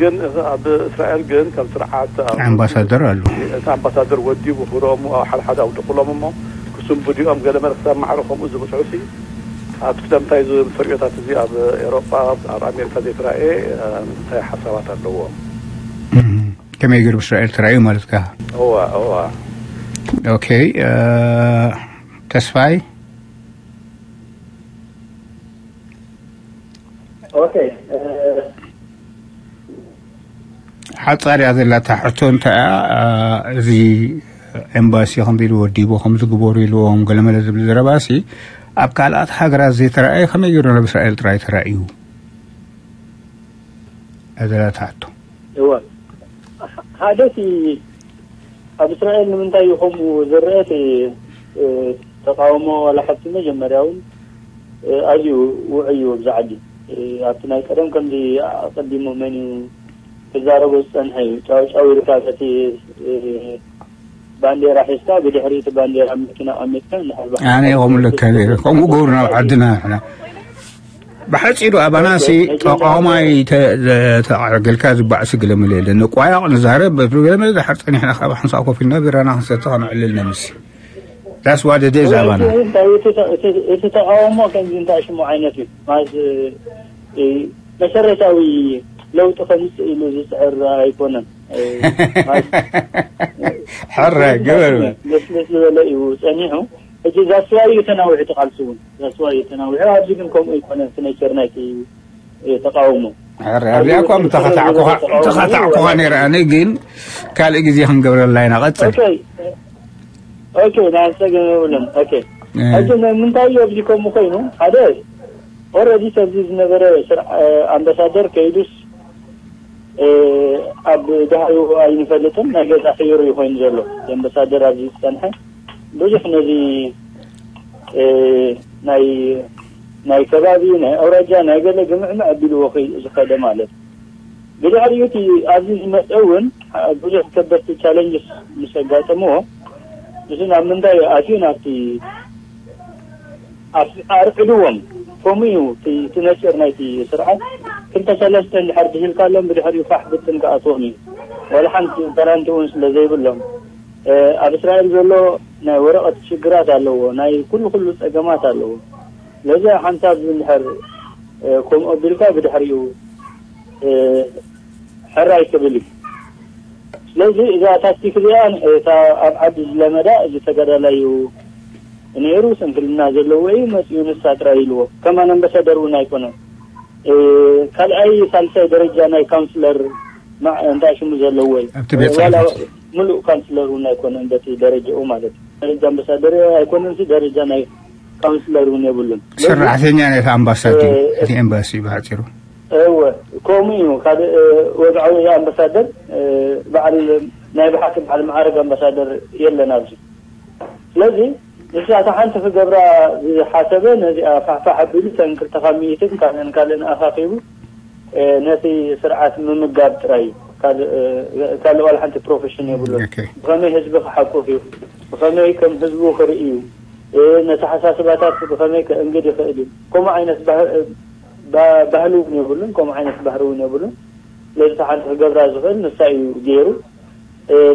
ግን ኣብ እስራኤል ግን ከም ስርዓት ኣብ ኣምባሳደር ኣሉ። እቲ ኣምባሳደር ወዲቡ ክብሮም ኣብ ሓደ ሓደ ኣውድቕሎም እሞ ክስንብድኦም ገለ መለ ክሳብ ማዕረ ከምኡ ዝብፅሑሲ ኣብቲ ስለምንታይ እዚ ተርእዮታት እዚ ኣብ ኤሮጳ ኣብ ኣሜሪካ ዘይተራእየ እንታይ ሓሳባት ኣለዎም? ከመይ ገይሩ ብእስራኤል ተራእዩ ማለት ካ? እዋ እዋ ኦኬ። ተስፋይ ኦኬ። ሓጻር እያ ዘላታ ሕቶ እንታይ እያ? እዚ ኤምባሲ ከምዚ ኢሉ ወዲቡ ከምዚ ግበሩ ኢልዎም ገለመለ ዝብል ዘረባሲ ኣብ ካልኣት ሃገራት ዘይተረኣየ ከመይ ገይሩ ናብ እስራኤል ጥራይ ተራእዩ? እያ ዘላታ ሕቶ። እወ ሓደ እቲ ኣብ እስራኤል ንምንታይ እዩ ከምኡ ዝረአ እቲ ተቃውሞ ዋላ ሓብቲ መጀመርያ እውን ኣዝዩ ውዑይ እዩ ኣብዚ ዓዲ። ኣብቲ ናይ ቀደም ከምዚ ኣቀዲሙ መን እዩ ክዛረቦ ዝጸንሐ እዩ። ጫው ጫው ኢልካ በቲ ባንዴራ ሒዝካ ብድሕሪ እቲ ባንዴራ መኪና ቀሚጥካ እንድሕር ብሓ- ኣነ ከምኡ ለካ ነይረ። ከምኡ ገብሩ ናብ ዓድና ንሕና ብሓፂሩ ኣባናሲ ተቃዋማይ ተዓገልካ ዝባዕሲ ግለመለ የለ ንቋያቕ ንዛረብ በብግለመለ ድሓር ፀኒሕና ካብ ሓንሳእ ኮፍ ኢልና ቢራና ክንሰቲ ከነዕልል ነምሲ that's what it is ኣባና። እቲ ተቃውሞ ከምዚ እንታይ ሽሙ ዓይነት እዩ ማለት መሰረታዊ ለውጢ ከምፅእ ኢሉ ዝፅዕር ኣይኮነን። ሕረ ግበር በል። ለስለስ ዝበለ እዩ ፀኒሑ። ሕጂ ዛስዋ እዩ ተናዊሑ ተቃልሱ እውን ዛስዋ እዩ ተናዊሑ። ኣብዚ ግን ከምኡ ኣይኮነን። ስነቸር ናይቲ ተቃውሞ ሕረ ኣብዚኣ እኳ ምተኸታዕኩኻ ነይረ ኣነ ግን ካልእ ግዜ ክንገብረላ ኢና። ቀፅል። ኦኬ ኦኬ ናይ ጸገም የብሉን። ኦኬ ሕጂ ንምንታይ እዩ ኣብዚ ከምኡ ኮይኑ? ሓደ ኦረዲ ሰብዚ ዝነበረ ኣምባሳደር ከይዱስ ኣብ ዳህዩ ኣይንፈልጥን ናይ ገዛ ሕይሩ እዩ ኮይኑ ዘሎ ኣምባሳደር ኣብዚ ዝጸንሐ ብዙሕ ነዚ ናይ ናይ ከባቢ ናይ ኣውራጃ ናይ ገለ ግምዕምዕ ኣቢልዎ ዝኸደ ማለት ብድሕሪኡ እቲ ኣብዚ ዝመፀ እውን ብዙሕ ከበድቲ ቻለንጅስ ምስ ኣጋጠምዎ እዚ ናብ ምንታይ ኣትዩ ናብቲ ኣርዕድዎም ከምኡ እዩ እቲ ነፂር ናይቲ ስርዓት ክልተ ሰለስተ እንድሕር ድሂልካሎም ብድሕሪኡ ፋሕ ብትን ክኣትዎም እዩ ዋላ ሓንቲ ጋራንቲ እውን ስለ ዘይብሎም ኣብ እስራኤል ዘሎ ናይ ወረቐት ሽግራት ኣለዎ ናይ ኩሉ ኩሉ ፀገማት ኣለዎ ስለዚ ሓንሳብ እንድሕር ከምኡ ኣቢልካ ብድሕሪኡ ሕራይ ክብል እዩ ስለዚ እዛ ታክቲክ እዚኣ እታ ኣብ ዓዲ ዝለመዳ እዚ ተጋዳላይ እዩ ነይሩ ስንክልና ዘለዎ እዩ መፅኡ ንሳ ጥራይ ኢልዎ ከማን ኣምባሳደር እውን ኣይኮነን ካልኣይ ሳልሳይ ደረጃ ናይ ካውንስለር እንታይ ሽሙ ዘለዎ እዩ ኣብቲ ቤት ጽሕፈት ሙሉእ ካውንስለር እውን ኣይኮነን በቲ ደረጃኡ ማለት እዩ ደረጃ ኣምባሳደር ኣይኮነን ደረጃ ናይ ካውንስለር እውን የብሉን ሰራሕተኛ ናይቲ ኣምባሳደር እቲ ኤምባሲ ብሓፂሩ እወ ከምኡ እዩ ካልእ ወግዓዊ ኣምባሳደር በዓል ናይ ብሓቂ በዓል መዓረግ ኣምባሳደር የለን ኣብዚ ስለዚ ንሳ እታ ሓንቲ ክገብራ ዝሓሰበ ነዚኣ ፋሕፋሕ ኣቢሉ ተን ክልተ ካብ ሚእትን ካልእን ካልእን ኣኻኺቡ ነቲ ስርዓት ምምጋብ ጥራይ እዩ ካልእ ዋላ ሓንቲ ፕሮፌሽን የብሉን ብኸመይ ህዝቢ ክሓቁፍ እዩ ብኸመይ ከም ህዝቡ ክርኢ እዩ ነተሓሳስባታት ብኸመይ ከእንግድ ይኽእል እዩ ከምኡ ዓይነት ባህሊ እውን የብሉን ከምኡ ዓይነት ባህሪ እውን የብሉን ስለዚ ሓንቲ ክገብራ ዝኽእል ንሳ እዩ ገይሩ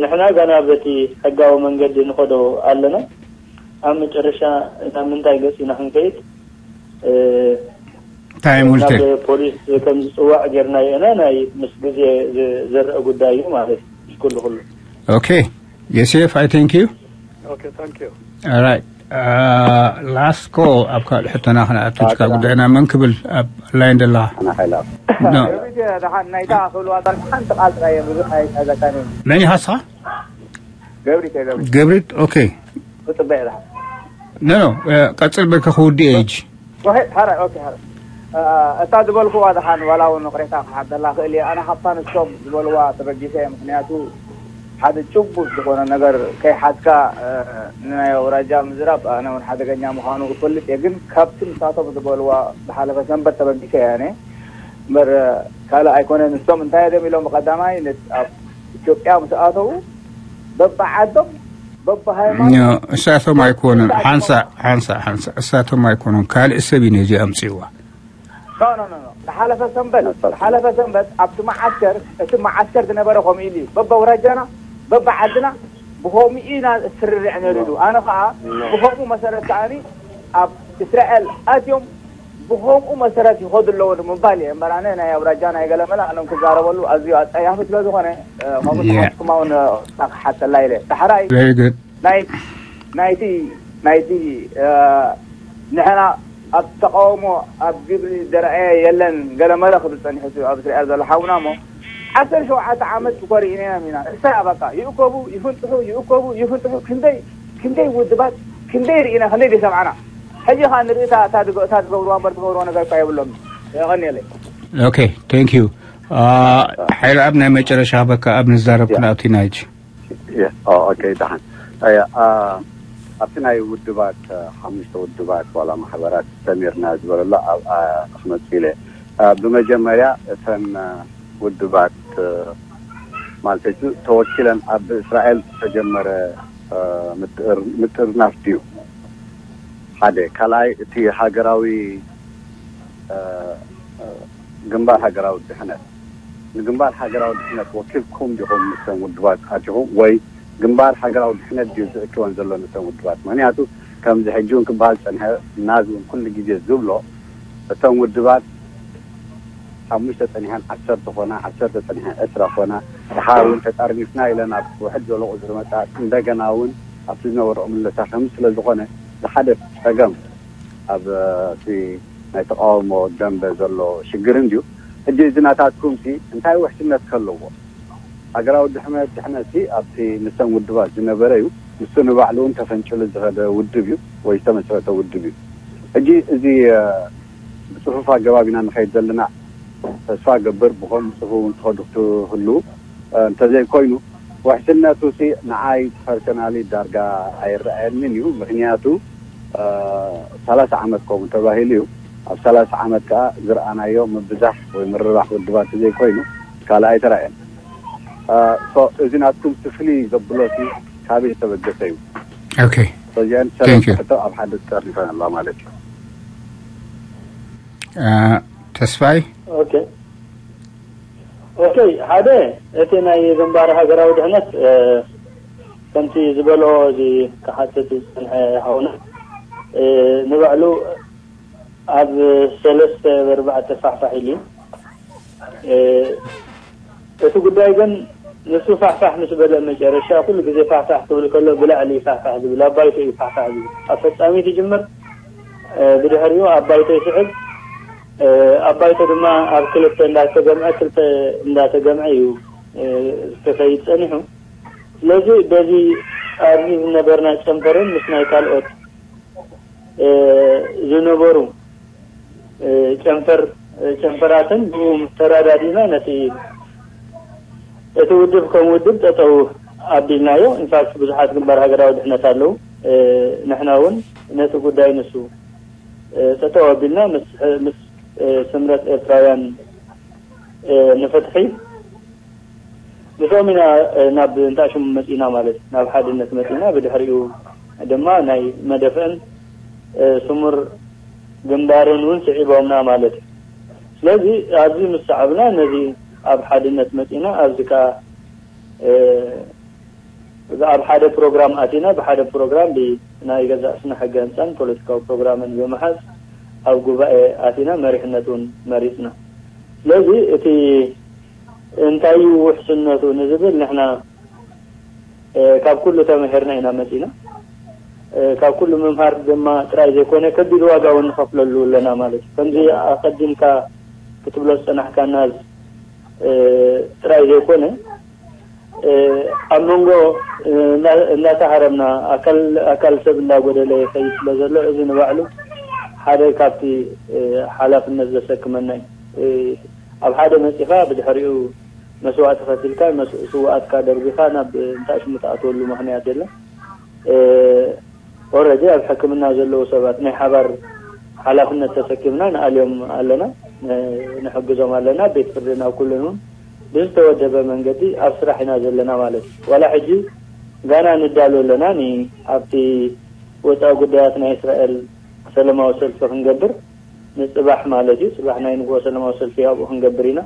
ንሕና ጋና በቲ ሕጋዊ መንገዲ ንኸዶ ኣለና ኣብ መጨረሻ ናብ ምንታይ ገፂ ኢና ክንከይድ time will ናብ tell ፖሊስ ከም ዝፅዋዕ ጌርና የና ናይ ምስ ግዜ ዝረአ ጉዳይ እዩ ማለት እዩ ምስ ኩሉ ኩሉ okay Yosef I thank you Okay, thank you. All right. Uh, last call ኣብ ካልእ ሕቶና ክንኣቱ ካብ ጉዳይና መን ክብል ኣብ ላይን ደላ ኣና ሓይላ No. ደሓን ናይታ ክብልዋ ዛር ሓንቲ ቃል ጥራይ ብዙሕ ኣይታዘካኒ መን ኢኻ ንስኻ? ገብሪት ገብሪ ገብሪት okay ክፅበ እየ ደሓን No, no. ቀፅል በልካ ክውድእ እየ ሕጂ ወሄ ሓራይ ኦኬ ሓራይ እታ ዝበልኩዋ ደሓን ዋላ እውን ቅሬታ ክሓደላ ክእል እየ ኣነ ካብታ ንሶም ዝበልዋ ተበጊሰ እየ ምክንያቱ ሓደ ጭቡጥ ዝኾነ ነገር ከይሓዝካ ንናይ ኣውራጃ ምዝራብ ኣነ እውን ሓደገኛ ምዃኑ እፈልጥ እየ ግን ካብቲ ንሳቶም ዝበልዋ ዝሓለፈ ሰንበት ተበጊሰ እየ ኣነ እምበር ካልእ ኣይኮነ ንሶም እንታይ እዮም ኢሎም ብቀዳማይ ኣብ ኢትዮጵያ ምስ ኣተዉ በብዓዶም በብሃይማኖት እሳቶም ኣይኮኑን ሓንሳ ሓንሳ ሓንሳ እሳቶም ኣይኮኑን ካልእ ሰብ እዩ ነዚ ኣምፅዋ ኖ ኖ ኖ ኖ። ዝሓለፈ ሰንበት ዝሓለፈ ሰንበት ኣብቲ መዓስከር፣ እቲ መዓስከር ዝነበረ ከምኡ ኢሉ እዩ። በበውራጃና በበዓድና ብኸምኡ ኢና ስርርዕ ነሪዱ። ኣነ ከዓ ብኸምኡ መሰረት ከዓኒ ኣብ እስራኤል ኣትዮም ብኸምኡ መሰረት ይኸዱ ኣለዉ ንምባል እየ እምበር፣ ኣነ ናይ ኣውራጃ ናይ ገለመለ ኣለም ክዛረበሉ ኣዝዩ ኣፀያፊ ስለ ዝኾነ፣ ከምኡ ተሓትኩም እውን ክሓተላ ኢለ። ዳሕራይ ናይቲ ናይቲ ናይቲ ንሕና ኣብ ተቃውሞ ኣብ ግብሪ ዝረኣየ የለን ገለመለ ክብል ፀኒሑ እዩ ኣብ እስራኤል ዘሎ ሓውና እሞ፣ ዓሰርተ ሸውዓተ ዓመት እኮ ርኢናዮም ኢና። እንታይ ኣባካ ይእከቡ ይፍንጥሑ ይእከቡ ይፍንጥሑ፣ ክንደይ ክንደይ ውድባት ክንደይ ርኢና ክንደይ ዝሰምዓና። ሕጂ ከዓ ንርኢ እታ እታ ዝገ- እታ ዝገብርዋ እምበር ትገብርዎ ነገር እኳ የብሎም። የቐንየለይ። Okay, thank you. ሓይሉ ኣብ ናይ መጨረሻ በካ ኣብ ንዛረብ ክንኣቱ ኢና ሕጂ። ኦኬ ደሓን። ኣብቲ ናይ ውድባት ሓሙሽተ ውድባት ዋላ ማሕበራት ሰሚርና ዝበለሎ ኣብኣ ክመፅእ ኢለ። ብመጀመርያ እተን ውድባት ማለት ተወኪለን ኣብ እስራኤል ዝተጀመረ ምጥርናፍ ድዩ? ሓደ ካልኣይ እቲ ሃገራዊ ግንባር ሃገራዊ ድሕነት ንግንባር ሃገራዊ ድሕነት ወኪልኩም ዲኹም ምስተን ውድባት ኣቲኹም ወይ ግንባር ሃገራዊ ድሕነት ድዩ ዝእክበን ዘሎ ነተን ውድባት? ምክንያቱ ከምዚ ሕጂ እውን ክበሃል ፀንሐ ናዚ እውን ኩሉ ግዜ ዝብሎ እተን ውድባት ሓሙሽተ ፀኒሐን ዓሰርተ ኮና ዓሰርተ ፀኒሐን ዕስራ ኮና ድሓር እውን ተጠርኒፍና ኢለን ኣብ ውሕድ ዘሎ ቁፅሪ መፃ እንደገና እውን ኣብቲ ዝነበርኦ ምለሳ ከም ስለዝኾነ ዝሓደ ፀገም ኣብ ናይ ተቃውሞ ደንበ ዘሎ ሽግር እንድዩ። ሕጂ እዚ ናታትኩም ሲ እንታይ ውሕስነት ከለዎ? ሃገራዊ ድሕነት ድሕነት ሲ ኣብቲ ንሰን ውድባት ዝነበረ እዩ። ንሱ ንባዕሉ እውን ተፈንጭሉ ዝኸደ ውድብ እዩ ወይ ዝተመስረተ ውድብ እዩ። ሕጂ እዚ ብፅፉፍ ኣገባብ ኢና ንኸይድ ዘለና። ተስፋ ገብር ብኸም ፅፉፍ እውን ትኸዱ ክትህሉ እንተዘይኮይኑ ውሕስነቱ ሲ ንዓይ ፐርሰናሊ ዳርጋ ኣይረኣየንን እዩ። ምክንያቱ ሰላሳ ዓመት ከምኡ ተባሂሉ እዩ። ኣብ ሰላሳ ዓመት ከዓ ዝረኣናዮ ምብዛሕ ወይ ምርባሕ ውድባት ዘይኮይኑ ካልእ ኣይተራእየን። እዚ ናትኩም ፍልይ ዘብሎ ሲ ካበይ ዝተበገሰ እዩ? ኦኬ እዚኣን Thank you. ሰለስተ ሕቶ ኣብ ሓደ ተጠርኒፈን ኣለዋ ማለት እዩ። ተስፋይ ኦኬ ኦኬ ሓደ እቲ ናይ ግንባር ሃገራዊ ድሕነት ከምቲ ዝበልኦ እዚ ክሓትት ዝፀንሐ ሃውና ንባዕሉ ኣብ ሰለስተ በርባዕተ ፋሕፋሕ ኢሉ እቲ ጉዳይ ግን ንሱ ፋሕፋሕ ምስ በለ መጨረሻ ኩሉ ግዜ ፋሕፋሕ ክብል ከሎ ብላዕሊ ፋሕፋሕ ዝብል ኣብ ባይቶ እዩ ፋሕፋሕ ዝብል ኣብ ፈፃሚት ይጅምር ብድሕሪኡ ኣብ ባይቶ ይስዕብ ኣብ ባይቶ ድማ ኣብ ክልተ እንዳተገምዐ ክልተ እንዳተገምዐ እዩ ክኸይድ ፀኒሑ ስለዚ በዚ ኣብዚ ዝነበርና ጨንፈርን ምስ ናይ ካልኦት ዝነበሩ ጨንፈር ጨንፈራትን ብኡ ተራዳዲና ነቲ እቲ ውድብ ከም ውድብ ጠጠው ኣቢልናዮ ኢንፋክት ብዙሓት ግንባር ሃገራዊ ድሕነት ኣለዉ ንሕና እውን ነቲ ጉዳይ ንሱ ጠጠው ኣቢልና ምስ ስምረት ኤርትራውያን ንፍትሒ ምስኦም ኢና ናብ እንታይ ሽሙ መፂና ማለት ናብ ሓድነት መፂና ብድሕሪኡ ድማ ናይ መደፍእን ስሙር ግንባርን እውን ስዒቦምና ማለት እዩ ስለዚ ኣብዚ ምስ ሰዓብና ነዚ ኣብ ሓድነት መፂና ኣብዚ ከዓ ኣብ ሓደ ፕሮግራም ኣቲና ብሓደ ፕሮግራም ናይ ገዛእ ስነ ሕገ ህንፃን ፖለቲካዊ ፕሮግራምን ብምሓዝ ኣብ ጉባኤ ኣቲና መሪሕነት እውን መሪፅና ስለዚ እቲ እንታይ እዩ ውሕስነቱ ንዝብል ንሕና ካብ ኩሉ ተመሂርና ኢና መፂና ካብ ኩሉ ምምሃር ድማ ጥራይ ዘይኮነ ከቢድ ዋጋ እውን ንኸፍለሉ ኣለና ማለት እዩ ከምዚ ኣቀዲምካ ክትብሎ ዝፀናሕካና ጥራይ ዘይኮነ ኣብ መንጎ እናተሃረምና ኣካል ሰብ እንዳጎደለ ይኸይድ ስለ ዘሎ እዚ ንባዕሉ ሓደ ካብቲ ሓላፍነት ዘሰክመና እዩ ኣብ ሓደ መፂኻ ብድሕሪኡ መስዋእቲ ከፊልካ ስውኣትካ ደርቢኻ ናብ እንታይ ሽሙ ትኣትወሉ ምክንያት የለን ኦረዲ ኣብ ሕክምና ዘለዉ ሰባት ናይ ሓባር ሓላፍነት ተሰኪምና ንኣልዮም ኣለና ንሕግዞም ኣለና ቤት ፍርድን ኣብ ኩሉን እውን ብዝተወደበ መንገዲ ኣብ ስራሕ ኢና ዘለና ማለት እዩ ዋላ ሕጂ ጋና ንዳሉ ኣለና ኣብቲ ወፃኢ ጉዳያት ናይ እስራኤል ሰለማዊ ሰልፊ ክንገብር ንፅባሕ ማለት እዩ። ፅባሕ ናይ ንግሆ ሰላማዊ ሰልፊ ኣብኡ ክንገብር ኢና።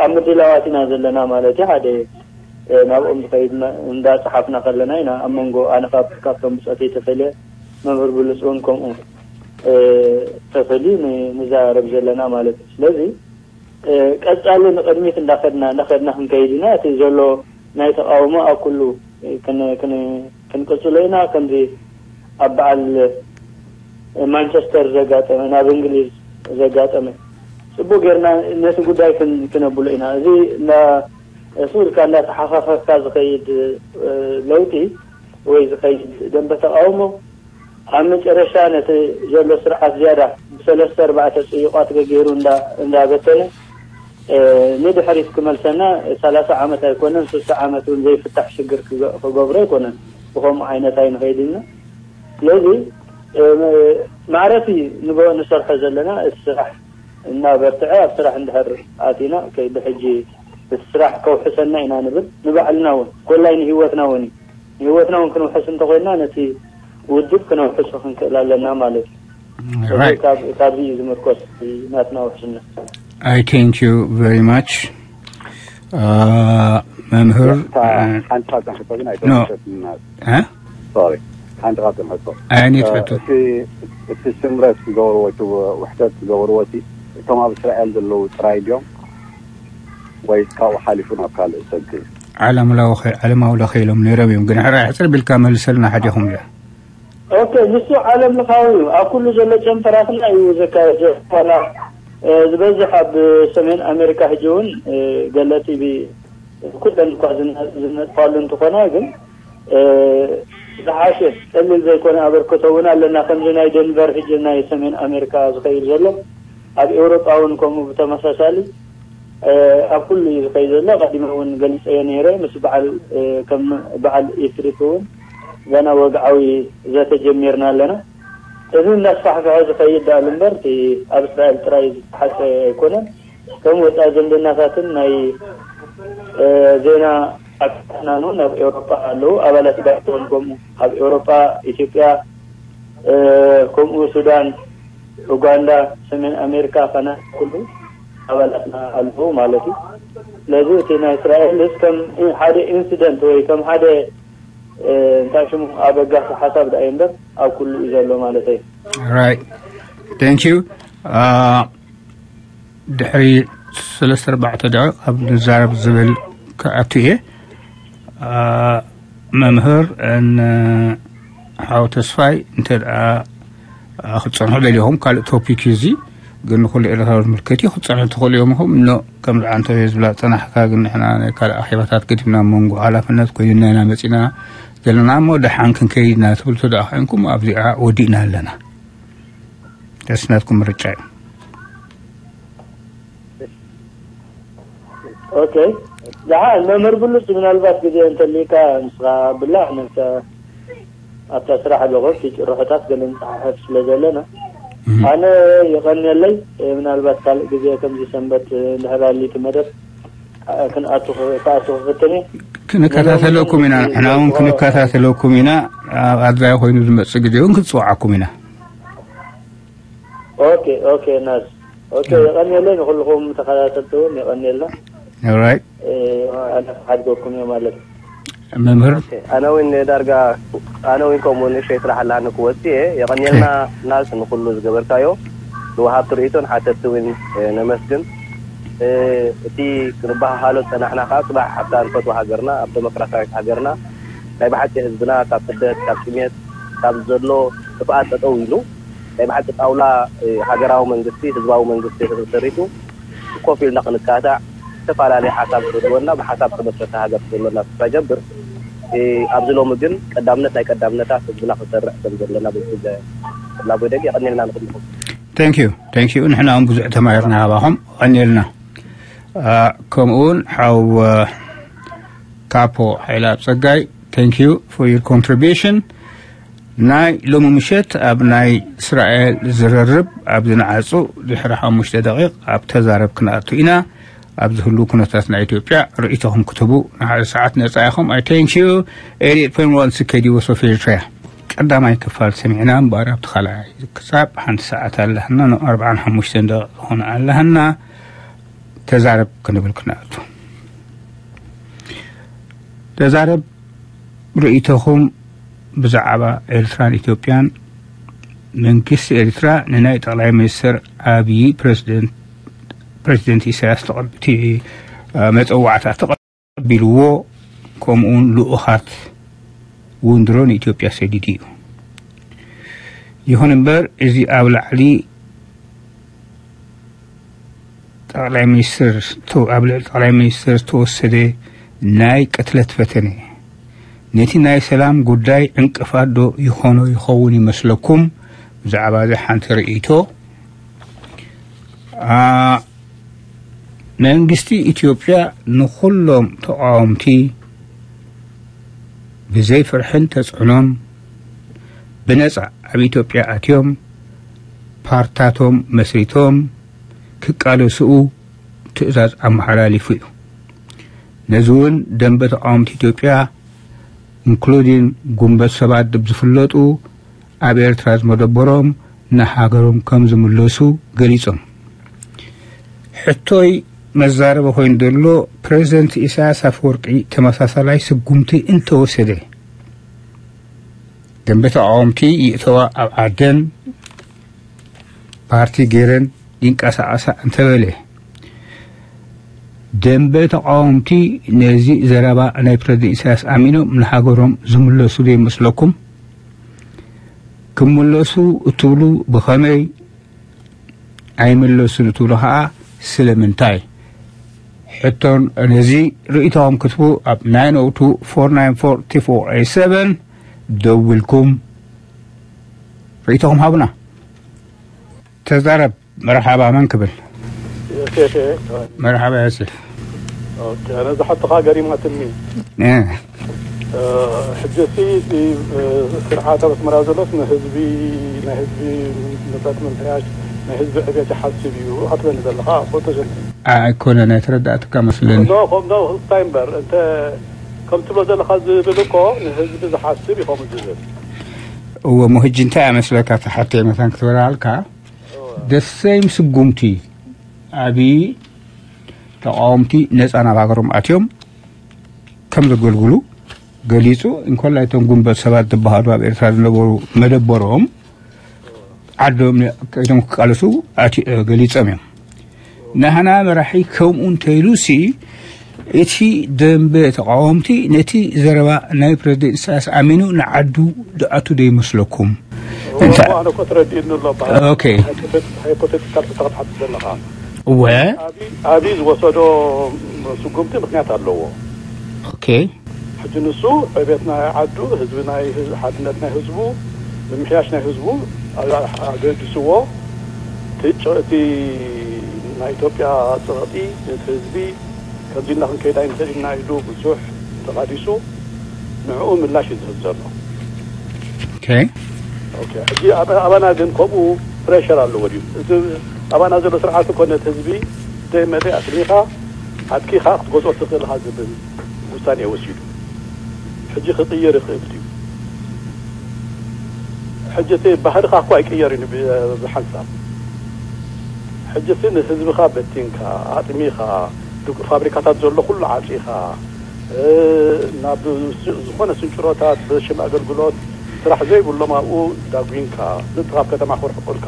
ኣብ ምድላዋት ኢና ዘለና ማለት እዩ። ሓደ ናብኦም ዝኸይድ እንዳፀሓፍና ከለና ኢና ኣብ መንጎ ኣነ ካብቶም ብፆተይ ተፈልየ፣ መምህር ብሉፅ እውን ከምኡ ተፈልዩ ንዛረብ ዘለና ማለት እዩ። ስለዚ ቀፃሊ ንቕድሚት እንዳኸድና እንዳኸድና ክንከይድ ኢና። እቲ ዘሎ ናይ ተቃውሞ ኣብ ኩሉ ክንቅፅሎ ኢና። ከምዚ ኣብ በዓል ማንቸስተር ዘጋጠመ፣ ናብ እንግሊዝ ዘጋጠመ፣ ፅቡቅ ጌርና ነቲ ጉዳይ ክነብሎ ኢና። እዚ እሱ ኢልካ እንዳተሓፋፈካ ዝኸይድ ለውጢ ወይ ዝኸይድ ደንበ ተቃውሞ ኣብ መጨረሻ ነቲ ዘሎ ስርዓት ዝያዳ ብሰለስተ ኣርባዕተ ፅዩቋት ገገይሩ እንዳበተነ ንድሕሪት ክመልሰና ሰላሳ ዓመት ኣይኮነን፣ ስሳ ዓመት እውን ዘይፍታሕ ሽግር ክገብሮ ኣይኮነን። ብከምኡ ዓይነት ኣይንኸይድ ኢና። ስለዚ ማዕረቲ ንሰርሖ ዘለና እቲ ስራሕ እናበርትዐ ኣብ ስራሕ እንድሕር ኣቲና ከይዲ ሕጂ እቲ ስራሕ ከውሕሰና ኢና ንብል። ንባዕልና እውን ኮላይ ንህይወትና እውን እዩ። ንህይወትና እውን ክንውሕስ እንተኮይንና ነቲ ውድብ ክነውሕሶ ክንክእል ኣለና ማለት እዩ። ካብዚ እዩ ዝምርኮስ ናትና ውሕስነት። I thank you very much. መምህር ሓንቲ ካብተን ሕቶ ግን ኣይተወሰትናት። ሶሪ ሓንቲ ካብተን ሕቶ ኣይነት ሕቶ እቲ ስምረት ዝገበርዎ እቲ ውሕደት ዝገበርዎ እቲ እቶም ኣብ እስራኤል ዘለዉ ጥራይ ድዮም ወይስ ካብኡ ሓሊፉ ናብ ካልእ ሰልቲ? ዓለማዊ ለኸ ኢሎም ነይሮም እዮም፣ ግን ሕራይ ሕፅር ቢልካ መልሰልና ሓዲኹም እያ። ኦኬ፣ ንሱ ዓለም ለኻዊ እዩ። ኣብ ኩሉ ዘሎ ጨንፈራትና እዩ ዘካየድ ዘሎ። ዝበዝሕ ኣብ ሰሜን ኣሜሪካ ሕጂ እውን ገለ ቲቪ ኩለን እኳ ዝነጥፋሉ እንትኾና ግን ዝሓሸ ቀሊል ዘይኮነ ኣበርክቶ እውን ኣለና። ከምዚ ናይ ደንቨር ሕጂ ናይ ሰሜን ኣሜሪካ ዝኸይድ ዘሎ ኣብ ኤውሮጳ እውን ከምኡ ብተመሳሳሊ ኣብ ኩሉ እዩ ዝኸይድ ዘሎ። ቀዲመ እውን ገሊፀዮ ነይረ ምስ በዓል ከም በዓል ኢፍሪክ እውን ገና ወግዓዊ ዘተ ጀሚርና ኣለና። እዚ እናስፋሕፍሐ ዝኸይድ ዳኣሉ እምበር እቲ ኣብ እስራኤል ጥራይ ዝተሓፀ ኣይኮነን። ከም ወፃኢ ዝምድናታትን ናይ ዜና ኣካታትና እውን ኣብ ኤውሮጳ ኣለዉ። ኣባላት ባይቶን ከምኡ ኣብ ኤውሮጳ፣ ኢትዮጵያ፣ ከምኡ ሱዳን፣ ኡጋንዳ፣ ሰሜን ኣሜሪካ፣ ካናዳ ኩሉ ኣባላትና ኣለዉ ማለት እዩ። ስለዚ እቲ ናይ እስራኤልስ ከም ሓደ ኢንሲደንት ወይ ከም ሓደ እንታይ ሽሙ ኣበጋሲ ሓሳብ ዳኣ እምበር ኣብ ኩሉ እዩ ዘሎ ማለት እዩ። Right. Thank you. ድሕሪ ሰለስተ ኣርባዕተ ደቂቕ ኣብ ንዛረብ ዝብል ክኣቱ እየ። መምህር ሓው ተስፋይ እንተ ደኣ ክጸንሑ ደሊኹም ካልእ ቶፒክ እዩ እዚ፣ ግን ንኹሉ ኤርትራዊ ዝምልከት እዩ። ክጸንሑ ትኽእሉ እዮም ኢኹም። ኖ ከም ዝዓንተ ዝብላ ጸናሕካ፣ ግን ንሕና ናይ ካልእ ኣኼባታት ገዲፍና መንጎ ሓላፍነት ኮይኑና ኢና መጺና ዘለና እሞ ደሓን ክንከይድና ትብሉ ተደኣ ኮይንኩም ኣብዚኣ ወዲእና ኣለና። ደስ ናትኩም ምርጫ እዩ። ኦኬ፣ ደሓን መምህር ብሉፅ፣ ምናልባት ግዜ እንተሊካ ንስኻ ብላዕ ነብሰ ኣብታ ስራሕ ኣለኹ፣ እቲ ጭርሖታት ገለ ንፀሓሕፍ ስለ ዘለና ኣነ የቐንየለይ። ምናልባት ካልእ ግዜ ከምዚ ሰንበት እንድሕር ኣሊቲ መደብ ክንኣቱ ክኣቱ ክፍትን እየ። ክንከታተለኩም ኢና፣ ንሕና እውን ክንከታተለኩም ኢና። ኣብ ኣድላይ ኮይኑ ዝመፅእ ግዜ እውን ክትፅውዓኩም ኢና። ኦኬ ኦኬ ናስ ኦኬ፣ የቐንየለይ። ንኹልኹም ተኸታተልቲ እውን የቐንየልና። ኦራይት። ኣነ ክሓድገኩም እየ ማለት እዩ። መምህር ኣነ እውን ዳርጋ ኣነ እውን ከምኡ ንእሽተይ ስራሕ ኣላኒ ክወፅእ እየ። የቐንየልና ናስ ንኩሉ ዝገበርካዮ ዝወሃብቲ ርእይቶን ሓተትቲ እውን ነመስግን። እቲ ክንበሃሃሎ ዝፀናሕና ከዓ ፅባሕ ኣብታ ንፈትዋ ሃገርና ኣብ ዴሞክራሲያዊት ሃገርና ናይ ብሓቂ ህዝብና ካብ ስደት ካብ ጥሜት ካብ ዘሎ ጥፍኣት ጠጠው ኢሉ ናይ ብሓቂ ጣውላ ሃገራዊ መንግስቲ ህዝባዊ መንግስቲ ተሰሪቱ ኮፍ ኢልና ክንካታዕ ዝተፈላለየ ሓሳብ ክህልወና ብሓሳብ ተመስረተ ሃገር ክህልወና ተስፋ ይገብር። ኣብዚ ሎሚ ግን ቀዳምነት ናይ ቀዳምነታት ህዝብና ክሰርዕ ከም ዘለና በዚ ላቦይ ደግ የቐንየልና ንኹልኹም። Thank you. Thank you. ንሕና እውን ብዙሕ ተማሂርና ካባኹም። ቀንየልና። ከምኡ እውን ሓው ካፖ ሓይላ ጸጋይ thank you for your contribution። ናይ ሎሚ ምሸት ኣብ ናይ እስራኤል ዝርርብ ኣብ ዝነዓፁ ድሕሪ ሓሙሽተ ደቂቕ ኣብ ተዛረብ ክንኣቱ ኢና። ኣብ ዝህሉ ኩነታት ናይ ኢትዮጵያ ርእይቶኹም ክትህቡ ንሓደ ሰዓት ነፃ ኢኹም። I thank you. Eighty-eight point one C K D U S of Eritrea. ቀዳማይ ክፋል ሰሚዕና እምበኣር፣ ኣብቲ ካልኣይ ክሳብ ሓንቲ ሰዓት ኣለህና፣ ን ኣርብዓን ሓሙሽተን ደቂቕ ዝኾነ ኣለህና። ተዛረብ ክንብል ክንኣቱ። ተዛረብ ርእይቶኹም ብዛዕባ ኤርትራን ኢትዮጵያን። መንግስቲ ኤርትራ ንናይ ጠቕላይ ሚኒስትር ኣብዪ ፕረዚደንት፣ ፕረዚደንት ኢሳያስ ተቐብ-፣ እቲ፣ እ፣ መጸዋዕታ ተቐቢልዎ፣ ከምኡውን ልኡኻት እውን ድሮ ንኢትዮጵያ ሰዲዱ እዩ። ይኹን እምበር፣ እዚ ኣብ ላዕሊ ጠቕላይ ሚኒስትር፣ ኣብ ልዕሊ ጠቕላይ ሚኒስትር ዝተወሰደ ናይ ቅትለት ፈተነ፣ ነቲ ናይ ሰላም ጉዳይ ዕንቅፋት ዶ ይኾኖ ይኸውን ይመስለኩም? ብዛዕባ እዚ ሓንቲ ርእይቶ። አ፣ መንግስቲ ኢትዮጵያ ንኹሎም ተቃወምቲ ብዘይ ፍርሕን ተጽዕኖን ብነጻ ኣብ ኢትዮጵያ ኣትዮም ፓርታቶም መስሪቶም ክቃለስኡ ትእዛዝ ኣመሓላሊፉ እዩ። ነዚ እውን ደንበ ተቃወምቲ ኢትዮጵያ፣ ኢንክሉዲን ጉንበት ሰባት ዝፍለጡ፣ ኣብ ኤርትራ ዝመደበሮም ንሃገሮም ከም ዝምለሱ ገሊጾም። ሕቶይ መዛረቢ ኮይኑ ዘሎ፣ ፕረዚደንት ኢሳያስ ኣፈወርቂ ተመሳሳላይ ስጉምቲ እንተወሰደ፣ ደንበ ተቃወምቲ ይእተዋ ኣብ ዓደን ፓርቲ ገይረን ይንቀሳቐሳ እንተበለ፣ ደንበ ተቃወምቲ ነዚ ዘረባ ናይ ፕረዚደንት ኢሳያስ ኣሚኖም ንሃገሮም ዝምለሱ ዶ ይመስለኩም? ክምለሱ እትብሉ ብኸመይ? ኣይምለሱን እትብሉ ኸኣ ስለምንታይ? ሕቶን ነዚ ርእይቶኹም ክትቡ ኣብ ናይን ኦ ቱ ፎር ናይን ፎር ቱ ፎር ኤት ሰቨን ደዊልኩም ርእይቶኹም ሃቡና። ተዛረብ። መርሓባ፣ መን ክብል? የሴፍ እየ። መርሓባ ዮሴፍ። ኦኬ፣ ነዚ ሓትኻ ገሪማትኒ። እ። እ፣ ሕጂ እቲ፣ እቲ፣ እ፣ ስርዓት ኣብ ኣስመራ ዘሎስ ንህዝቢ፣ ናይ ህዝቢ ንብረት ምምሕያሽ፣ ናይ ህዝቢ ዕብየት ይሓስብ እዩ ኣትበኒ ዘለኻ፣ ፎቶ ሸንቲ። ኣ-፣ ኣይኮነን፣ ኣይተረዳእትካ መስለኒ። ኖ፣ ኖ፣ እንታይ እምበር፣ እንተ ከም ትብሎ ዘለኻ ዝብል እኮ ንህዝቢ ዝሓስብ እዩ ከምኡ ዝብል። እወ፣ እሞ ሕጂ እንታይ እያ መስለካ እቲ ሓተይ መታን ክትበላልካ? እወ። The same ስጉምቲ፣ ኣብዪ ተቃወምቲ ነጻ ናብ ሃገሮም ኣትዮም ከም ዘገልግሉ ገሊጹ። እንኮላይ እቶም ጉንበት ሰባት ዝበሃሉ ኣብ ኤርትራ ዝነበሩ መደበሮም ዓዶም ነ-፣ ከይዶም ክቃለሱ ኣቲ-፣ ገሊጾም እዮም። ናህና መራሒ ከምኡ እንተኢሉሲ፣ እቲ ደንበ ተቃወምቲ ነቲ ዘረባ ናይ ፕረዚደንት ኢሳያስ ኣሚኑ ንዓዱ ዝኣቱ ዶ ይመስለኩም? እወ፣ እንተ-፣ ኣነ እኮ ተረዲእኒ ኣሎ። ኦኬ። ሃይፖቴ-፣ ሃይፖቴቲካል ሕቶ ክትሓትት ዘለኻ። እወ። ኣቢ-፣ ኣቢ ዝወሰዶ ስጉምቲ ምኽንያት ኣለዎ። ኦኬ። ሕጂ ንሱ ዕቤት ናይ ዓዱ፣ ህዝቢ ናይ ህዝ-፣ ሓድነት ናይ ህዝቡ፣ ምምሕያሽ ናይ ህዝቡ ኣ-፣ ኣገዲስዎ። እቲ ጭ-፣ እቲ ናይ ኢትዮጵያ ጸቕጢ፣ እቲ ህዝቢ ከምዚ ኢልና ክንከይድ ኣይንኽእል ኢና ኢሉ ብዙሕ ተቓዲሱ፣ ንዕኡ ምላሽ እዩ ዝህብ ዘሎ። ኦኬ። ኦኬ፣ ሕጂ ኣብ-፣ ኣባና ግን ከምኡ ፕሬሸር ኣለዎ ድዩ? እቲ ኣባና ዘሎ ስርዓት እኮ ነቲ ህዝቢ ደይ መደይ ኣስሚኻ ኣጥቂኻ ክትገዝኦ ትኽእል ኢኻ ዝብል ውሳኔ ወሲዱ። ሕጂ ክቕየር ይኽእል ድዩ? ሕጂ እቲ ባህርኻ እኮ ኣይቅየርን እዩ ብ-፣ ብሓንሳብ። ሕጂ እቲ ንህዝብኻ በቲንካ፣ ኣጥሚኻ፣ ዱቅ-፣ ፋብሪካታት ዘሎ ኩሉ ዓጺኻ፣ እ፣ ናብ ስ-፣ ዝኾነ ስንጭሮታት ብሽም ኣገልግሎት ስራሕ ዘይብሎም ኣብኡ ዳጒንካ፣ ንስኻ ኣብ ከተማ ክርሕቁልካ፣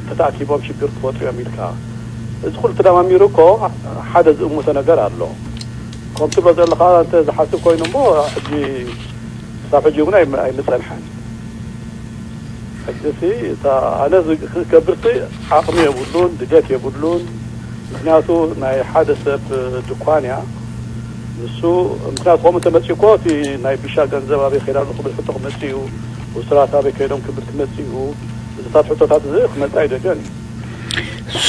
ተተኣኪቦም ሽግር ክፈጥሩ እዮም ኢልካ። እዚ ኩሉ ተደማሚሩ እኮ ሓደ ዝእምቶ ነገር ኣሎ። ከም ትብሎ ዘለኻ እንተ ዝሓስብ ኮይኑ እሞ፣ ሕጂ፣ ክሳብ ሕጂ እውን ኣይም-፣ ኣይምጸንሐን። ሕጂሲ፣ እታ ኣነ ዝ-፣ ክገብርሲ ዓቕሚ የብሉን፣ ድሌት የብሉን። ምኽንያቱ ናይ ሓደ ሰብ ድኳን እያ። ንሱ፣ ምኽንያቱ ከምኡ እንተመጺኡ እኮ፣ እቲ ናይ ቢሻ ገንዘብ ኣበይ ከይዳ ኣሎ ክብል ሕቶ ክመጽእ እዩ። ውሱራት ኣበይ ከይዶም ክብል ክመጽእ እዩ። እዚታት ሕቶታት እዚ ክመጽእ ኣይደልዮን እዩ።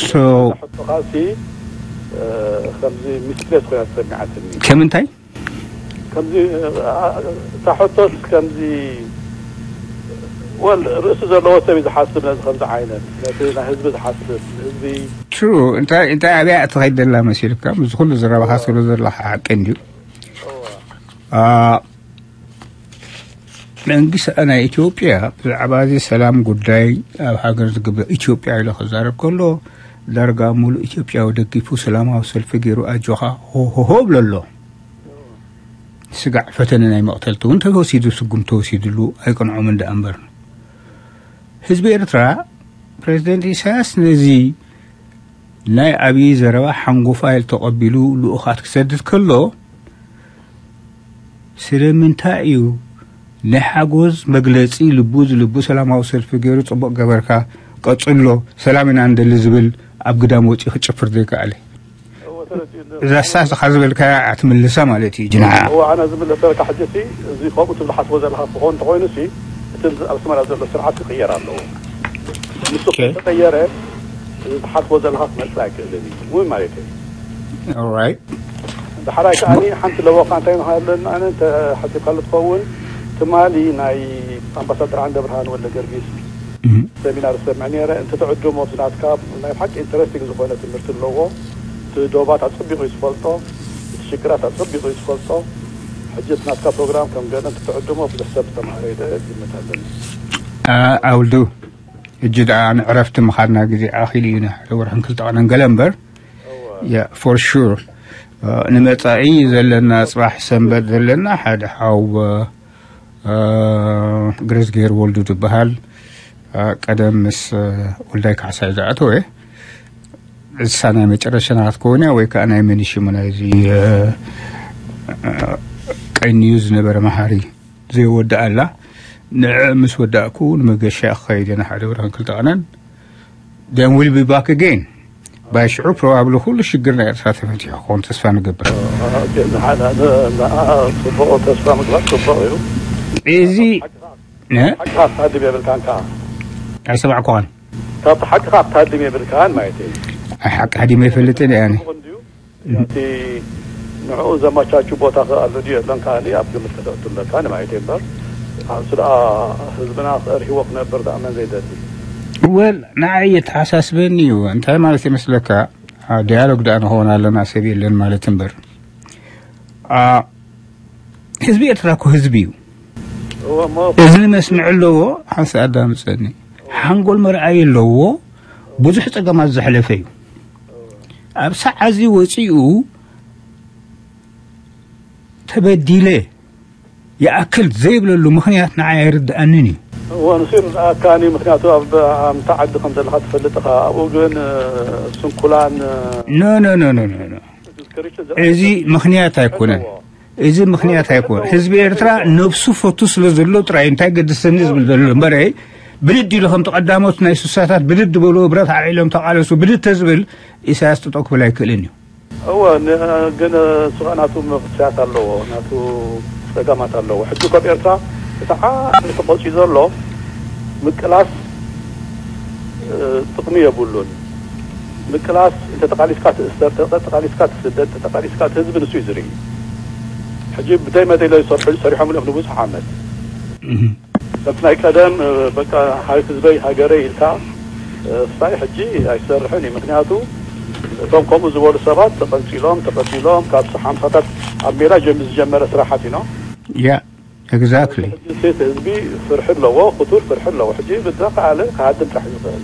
ሶ ሕቶኻሲ፣ እ፣ ከምዚ ሚስፕሌስ ኮይና ተሰሚዓትኒ። ከምንታይ? ከምዚ፣ እ፣ እ፣ እታ ሕቶስ ከምዚ፣ ወል፣ ርእሲ ዘለዎ ሰብ እዩ ዝሓስብ ነዚ ከምዚ ዓይነት፣ ነቲ ናይ ህዝቢ ዝሓስብ፣ ህዝቢ። ትሩ፣ እንታይ፣ እንታይ ኣብያ ትኸይድ ዘላ መሲልካ? ምስ ኩሉ ዝረባኻ ስለ ዘለኻ ሓቂ እንድዩ። እወ። አ፣ መንግስቲ ናይ ኢትዮጵያ ብዛዕባ እዚ ሰላም ጉዳይ ኣብ ሃገር ዝግበር ኢትዮጵያ ኢሉ ክዛረብ ከሎ፣ ዳርጋ ሙሉእ ኢትዮጵያዊ ደጊፉ ሰላማዊ ሰልፊ ገይሩ ኣጆኻ ሆሆሆ ብሎ ኣሎ። ስጋዕ ፈተነ ናይ መቕተልቲ እውን ተወሲዱ፣ ስጉም ተወሲድሉ ኣይቀንዖምን ደኣ እምበር። ህዝቢ ኤርትራ፣ ፕሬዚደንት ኢሳያስ ነዚ ናይ ኣብዪ ዘረባ ሓንጎፋይ ተቐቢሉ ልኡኻት ክሰድድ ከሎ፣ ስለምንታይ እዩ ናይ ሓጎስ መግለጺ ልቡ ዝልቡ ሰላማዊ ሰልፊ ገይሩ፣ ጽቡቕ ገበርካ፣ ቀጽሎ፣ ሰላም ኢና እንደሊ ዝብል ኣብ ግዳም ወጺኡ ክጭፍር ዘይከኣለ? እዛ ሳስኻ ዝበልካያ ኣትምልሳ ማለት እዩ ጅንሓ። እዋ ኣነ ዝምለሰልካ ሕጂ ሲ፣ እዚ ከምኡ ትብል ሓስቦ ዘለካ ክኸውን እንተኾይኑ ሲ፣ እቲ ኣብ ኣስመራ ዘሎ ስርዓት ክቕየር ኣለዎ። ንሱ ኦኬ። ከይተቐየረ፣ እዚ ትሓስቦ ዘለካ ክመጽእ ኣይክእልን እዩ እውን ማለት እዩ። ኦራይት። ዳሕራይ ከዓኒ ሓንቲ ለቦኻ እንታይ ንሃለና፣ ኣነ እንተ ሓሲብካሉ ትኸውን፣ ትማሊ ናይ ኣምባሳደር ዓንደ ብርሃን ወልደ ገርጊስ እህ። ሰሚናር ዝሰምዕ ነይረ። እንተ ትዕድሞ፣ እቲ ናትካ ናይ ብሓቂ ኢንተረስቲንግ ዝኾነ ትምህርቲ ኣለዎ። እቲ ዶባት ኣጸቢቑ እዩ ዝፈልጦ፣ እቲ ሽግራት ኣጸቢቑ እዩ ዝፈልጦ። ሕጂ እቲ ናትካ ፕሮግራም ከም ገለ እንተ ትዕድሞ፣ ብዙሕ ሰብ ዝተማህረ ይደ ግምት ኣለኒ። ኣውልዱ፣ ሕጂ ደኣ ንዕረፍቲ ምኻድና ግዜ ኣኺሉ እዩ፣ ንሓደ ወርሕን ክልተ ቀነን ገለ እምበር። ያ፣ ፎር ሹር። ንመጻኢ ዘለና፣ ጽባሕ ሰንበት ዘለና ሓደ ሓው፣ እ፣ ግረዝጌር ወልዱ ዝበሃል፣ እ፣ ቀደም ምስ፣ እ፣ ወልዳይ ካሕሳይ ዝኣተወ፣ እሳ ናይ መጨረሻ ናትኮን እያ፣ ወይ ከኣ ናይ መን ሽሙ ናይዚ፣ እ፣ እ፣ ቀንዩ ዝነበረ መሃሪ ዘይወድኣላ። ንዕ ምስ ወዳእኩ ንመገሻ ክኸይድ እየ፣ ንሓደ ወርሕን ክልተ ቀነን። Then we'll be back again። ባይ ሽዑ ፕሮባብሊ ኩሉ ሽግር ናይ ኤርትራ ተፈቲሑ ክኸውን ተስፋ ንገብር። ኦኬ፣ ንሓ-፣ ን-፣ ን-፣ ንኣ ጽቡቕ ተስፋ ምግባር ጽቡቕ እዩ። እዚ፣ እ? ሓቅኻ ክትሃድም የብልካን ከኣ። ኣይሰማዕኩኻን። ካብቲ ሓቅኻ ክትሃድም የብልካን ማለት እዩ። ኣይ፣ ሓቂ ሃዲመ ይፈልጥን እየ ኣነ። ጽቡቕ እንድዩ። እቲ ንዕኡ ዘመቻቹ ቦታ ከ ኣሎ ድዩ የለን ከኣ ኣብ ግምት ከተእቱ ኣለካ ንማለት እዩ እምበር፣ ንሱ ደኣ ህዝብና ከእርህዎ ክነብር ደኣ መን ዘይደሊ? ወል፣ ንዓይ የተሓሳስበኒ እዩ። እንታይ ማለት ይመስለካ? አ፣ ዲያሎግ ደኣ ንኸውን ኣለና፣ ሰብ የለን ማለት እምበር። አ፣ ህዝቢ ኤርትራ እኮ ህዝቢ እዩ። እወ፣ እሞ እዝኒ መስምዕ ኣለዎ፣ ሓንሳእ ኣዳምጸኒ። ሓንጎል መርኣይ ኣለዎ፣ ብዙሕ ጸገማት ዘሕለፈ እዩ። ኣብ ሰዓት እዚ ወጺኡ ተበዲለ ይኣክል ዘይብለሉ ምኽንያት ንዓይ ኣይርድኣንን እዩ። እወ፣ ንሱ ይርድኣካን እዩ። ምኽንያቱ ኣብ፣ ኣብታ ዓዲ ከም ዘለኻ ትፈልጥ ኢኻ። ኣብኡ ግን፣ እ፣ ስንኩላን፣ እ፣ ኖ፣ ኖ፣ ኖ፣ ኖ፣ ኖ፣ ኖ። እዚ ምኽንያት ኣይኮነን። እዚ ምኽንያት ኣይኮነን። ህዝቢ ኤርትራ ነብሱ ፈቱ ስለ ዘሎ ጥራይ እንታይ ገድሰኒ ዝብል ዘሎ እምበረ፣ ብድድ ኢሉ ከምቲ ቀዳሞት ናይ ስሳታት ብድድ በሉ፣ ብረት ኣልዒሎም ተቓለሱ ብድድ ተዝብል ኢሳያስ ጥጠው ክብል ኣይክእልን እዩ። እወ፣ ን-፣ ግን እሱ ኸኣ ናቱ ምኽንያት ኣለዎ፣ ናቱ ጸገማት ኣለዎ። ሕጂ እኮ ኣብ ኤርትራ እቲ ዓቢ ተቆጽዩ ዘሎ ምቅላስ፣ እ፣ ጥቕሚ የብሉን። ምቅላስ፣ እንተ ተቓሊስካ ትእሰር፣ እንተ ተቓሊስካ ትስደድ፣ እንተ ተቓሊስካ እቲ ህዝቢ ንሱ እዩ ዝርኢ። ሕጂ ብደይ መደይ ሰሪሖ-፣ ሰሪሖምሉ እዮም ንብዙሕ ዓመት። እህ። ከምቲ ናይ ቀደም፣ እ፣ በቃ፣ ሃይ ህዝበይ ሃገረይ ኢልካ፣ እ፣ ስታይ ሕጂ ኣይሰርሕን እዩ። ምኽንያቱ፣ እቶም ከምኡ ዝበሉ ሰባት ተቐንጺሎም፣ ተቐቲሎም፣ ካብ ሓምሳታት ኣብ ሜዳ ጀም-፣ ዝጀመረ ስራሓት እዩ፣ ኖ? ያ፣ ኤግዛክትሊ። ሕጂ እቲ ህዝቢ ፍርሒ ኣለዎ፣ ክቱር ፍርሒ ኣለዎ። ሕጂ ብዝተኻእለ ክሃድም ጥራሕ እዩ ዝኽእል።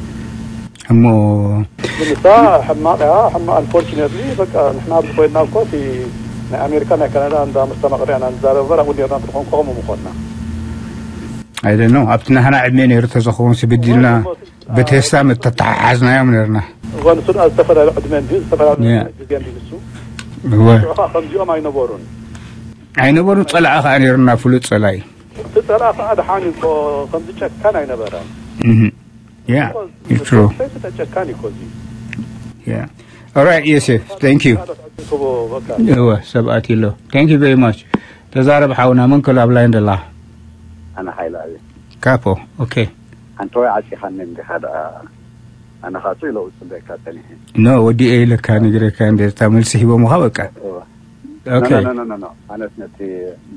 እሞ ግን እሳ ሕማቕ እያ፣ ሕማቕ፣ ኣንፎርቹኔትሊ፣ በቃ፣ ንሕና ኣብዚ ኮይንና እኮ፣ እቲ ናይ ኣሜሪካ፣ ናይ ካናዳ እንዳ መስተማቕርያ ኢና ንዛረብ እምበር፣ ኣብኡ ኔርና እንተኾንኩ ከምኡ ምኾንና። I don't know፣ ኣብቲ ናህና ዕድሜ ነይሩ ተዝኸውን፣ ስብዲልና ብቴስታ ምተተሓሓዝናዮም ነርና። እዋን እሱ ደኣ ዝተፈላለዩ ዕድመ እንድዩ፣ ዝተፈላለዩ ያ። ግዜ እንድዩ ንሱ። እወ። ሽዑ ኸኣ ከምዚኦም ኣይነበሩን። ኣይነበሩን፣ ጸላኢ ኸኣ ነይሩና፣ ፍሉጥ ጸላኢ። እቲ ጸላኢ ኸኣ ደሓን እዩ እኮ፣ ከምዚ ጨካን ኣይነበረን። እህ። ያ፣ እኮ it's true። ሰይፉ ተጨካን እዩ እኮ እዚ። ያ። All right፣ ዮሴፍ፣ thank you። ካልኦት ዕድል ክህቦ በቃ። እወ፣ ሰባት ኣሎ። Thank you very much። ተዛረብ ሓውና፣ መን ከሎ ኣብ ላይን ደላ? ኣነ ሓይለ ኣብየ። ካፖ፣ ኦኬ። ሓንቲ ወይ ዓጺኻኒ እንዲኻ ደኣ፣ ኣነ ኻኣ ጽኢለ እጽበየካ ጸኒሐ። ኖ፣ ወዲኤ ኢለካ ነጊረካ እንደ፣ እታ መልሲ ሂቦምኻ በቃ። እወ። ኦኬ። ኖ፣ ኖ፣ ኖ፣ ኖ፣ ኖ። ኣነስ ነቲ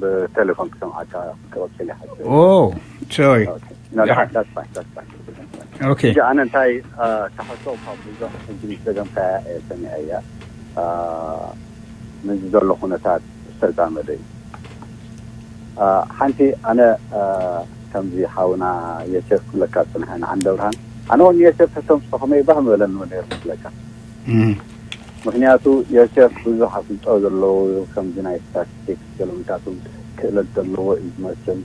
ብቴሌፎን ክሰምዓካ ክቕጽል ይሓስብ። ኦ፣ ሶሪ። ኦኬ። ኖ፣ ያ። That's fine, that's fine, that's fine. ኦኬ። ሕጂ ኣነ እንታይ፣ አ፣ ተሕቶ ካብ ብዙሕ ሕጂ ምስ ደገምካያ እየ ሰሚዐያ። አ፣ ምስዚ ዘሎ ኩነታት ዝተዛመደ እዩ። ሓንቲ ኣነ ከምዚ ሓውና የሴፍ ክብለካ ዝፅንሐ ንዓንደ ብርሃን ኣነ ውን የሴፍ ተተምፅኦ ከመይ ባህ ምበለኒ ነይሩ ክብለካ። ምክንያቱ የሴፍ ብዙሕ ኣፍልጦ ዘለዎ ከምዚ ናይ ስታቲስቲክስ ገለምታቱ ክእለት ዘለዎ እዩ ዝመስል።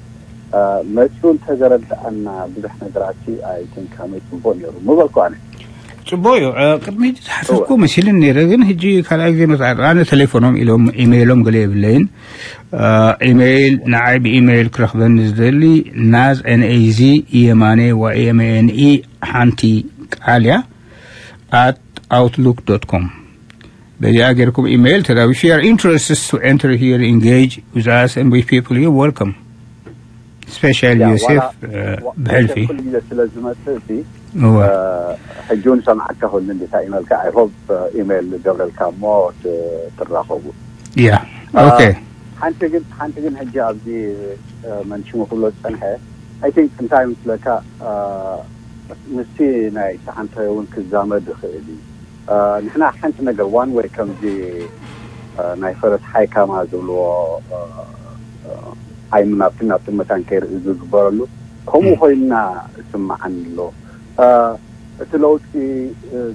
መፅኡ እንተዘረድኣና ብዙሕ ነገራት ኣይትን ከመይ ፅቡቅ ነይሩ ምበልኩ ኣነ። ጽቡቅ እዩ። ቅድሚ ዝሓሰብኩ መሲልን ነይረ፣ ግን ሕጂ ካልኣይ ግዜ መጽ ኣነ ቴሌፎኖም ኢሎም ኢሜይሎም ገለ የብለይን። ኢሜይል ንዓይ ብኢሜይል ክረኽበኒ ዝደሊ ናዝ ኤንኤዚ የማነ ዋኤምኤንኢ ሓንቲ ቃልያ ኣት ኣውትሉክ ዶት ኮም። በዚኣ ጌርኩም ኢሜይል ተዳዊ if you are interested to enter here, engage with us and with people, you welcome. ስፔሻል ዮሴፍ ብሕልፊ ኩሉ ግዜ ስለ ዝመፅእ እዚ ሕጂ እውን ሰምዓካ ኩሉ እንዴታ ኢመልካ ኣይ ሆፕ ኢሜይል ገብረልካ እሞ ትራኸቡ። ያ ኦኬ። ሓንቲ ግን ሓንቲ ግን ሕጂ ኣብዚ መንሽሙ ክብሎ ዝፀንሐ ኣይ ቲንክ እንታይ ምስለካ ምስቲ ናይ ሰዓንተ እውን ክዛመድ ይኽእል እዩ። ንሕና ሓንቲ ነገር ዋን ወይ ከምዚ ናይ ፈረስ ሓይካማ ዝብልዎ ዓይኑ ናብቲ ናብቲ መታን ከይርኢ ዝግበረሉ ከምኡ ኮይንና ስምዓኒ ኣሎ። እቲ ለውጢ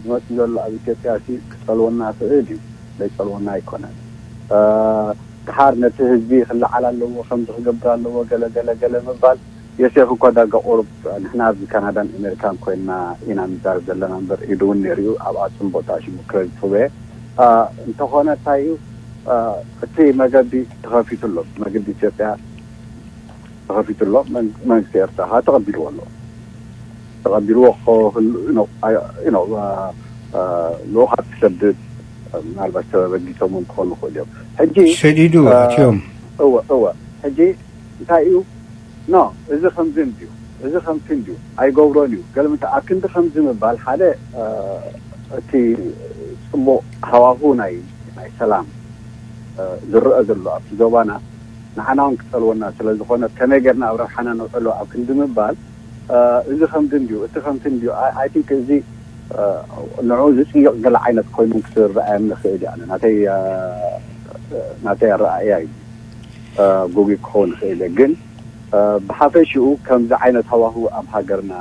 ዝመፅእ ዘሎ ኣብ ኢትዮጵያ ሲ ክፀልወና ክእል እዩ፣ ዘይፀልወና ኣይኮነን። ድሓር ነቲ ህዝቢ ክለዓል ኣለዎ፣ ከምዚ ክገብር ኣለዎ፣ ገለ ገለ ገለ ምባል የሴፍ እኳ ዳጋ ቁሩብ ንሕና ኣብዚ ካናዳን ኣሜሪካን ኮይንና ኢና ንዛረብ ዘለና እምበር ኢዱ እውን ነይሩ እዩ። ኣብኣ ፅምቦ ተኣሽሙ ክረጅ ትበየ እንተኾነ እንታይ እዩ እቲ መገዲ ተኸፊቱ ኣሎ። መገዲ ኢትዮጵያ ተኸፊቱ ኣሎ። መንግስቲ ኤርትራ ከዓ ተቐቢልዎ ኣሎ። ተቐቢልዎ ክህሉ ልኡኻት ክሰድድ ምናልባት ተበጊሶም ክኾኑ ይኽእሉ እዮም። ሕጂ ሰዲዱ ኣትዮም። እወ እወ። ሕጂ እንታይ እዩ ኖ እዚ ከምዚ እንድዩ፣ እዚ ከምቲ እንድዩ ኣይገብሮን እዩ። ገለምንታ ኣብ ክንዲ ከምዚ ምባል ሓደ እቲ ፅቡቕ ሃዋሁ ናይ ናይ ሰላም ዝረአ ዘሎ ኣብቲ ዞባና ንዓና እውን ክፀልወና ስለ ዝኾነ ከመይ ጌርና ኣብ ረብሓና ነውዕሎ ኣብ ክንዲ ምባል እዚ ከምዚ እንድዩ እቲ ከምቲ እንድዩ ኣይ ቲንክ እዚ ንዑ ዝፅይቕ ገለ ዓይነት ኮይኑ ክስርአየኒ ይኽእል እዩ። ኣነ ናተይ ናተይ ኣረኣእያ እዩ። ጉጉይ ክኸውን ይኽእል እየ ግን ብሓፈሽኡ ከምዚ ዓይነት ሃዋህው ኣብ ሃገርና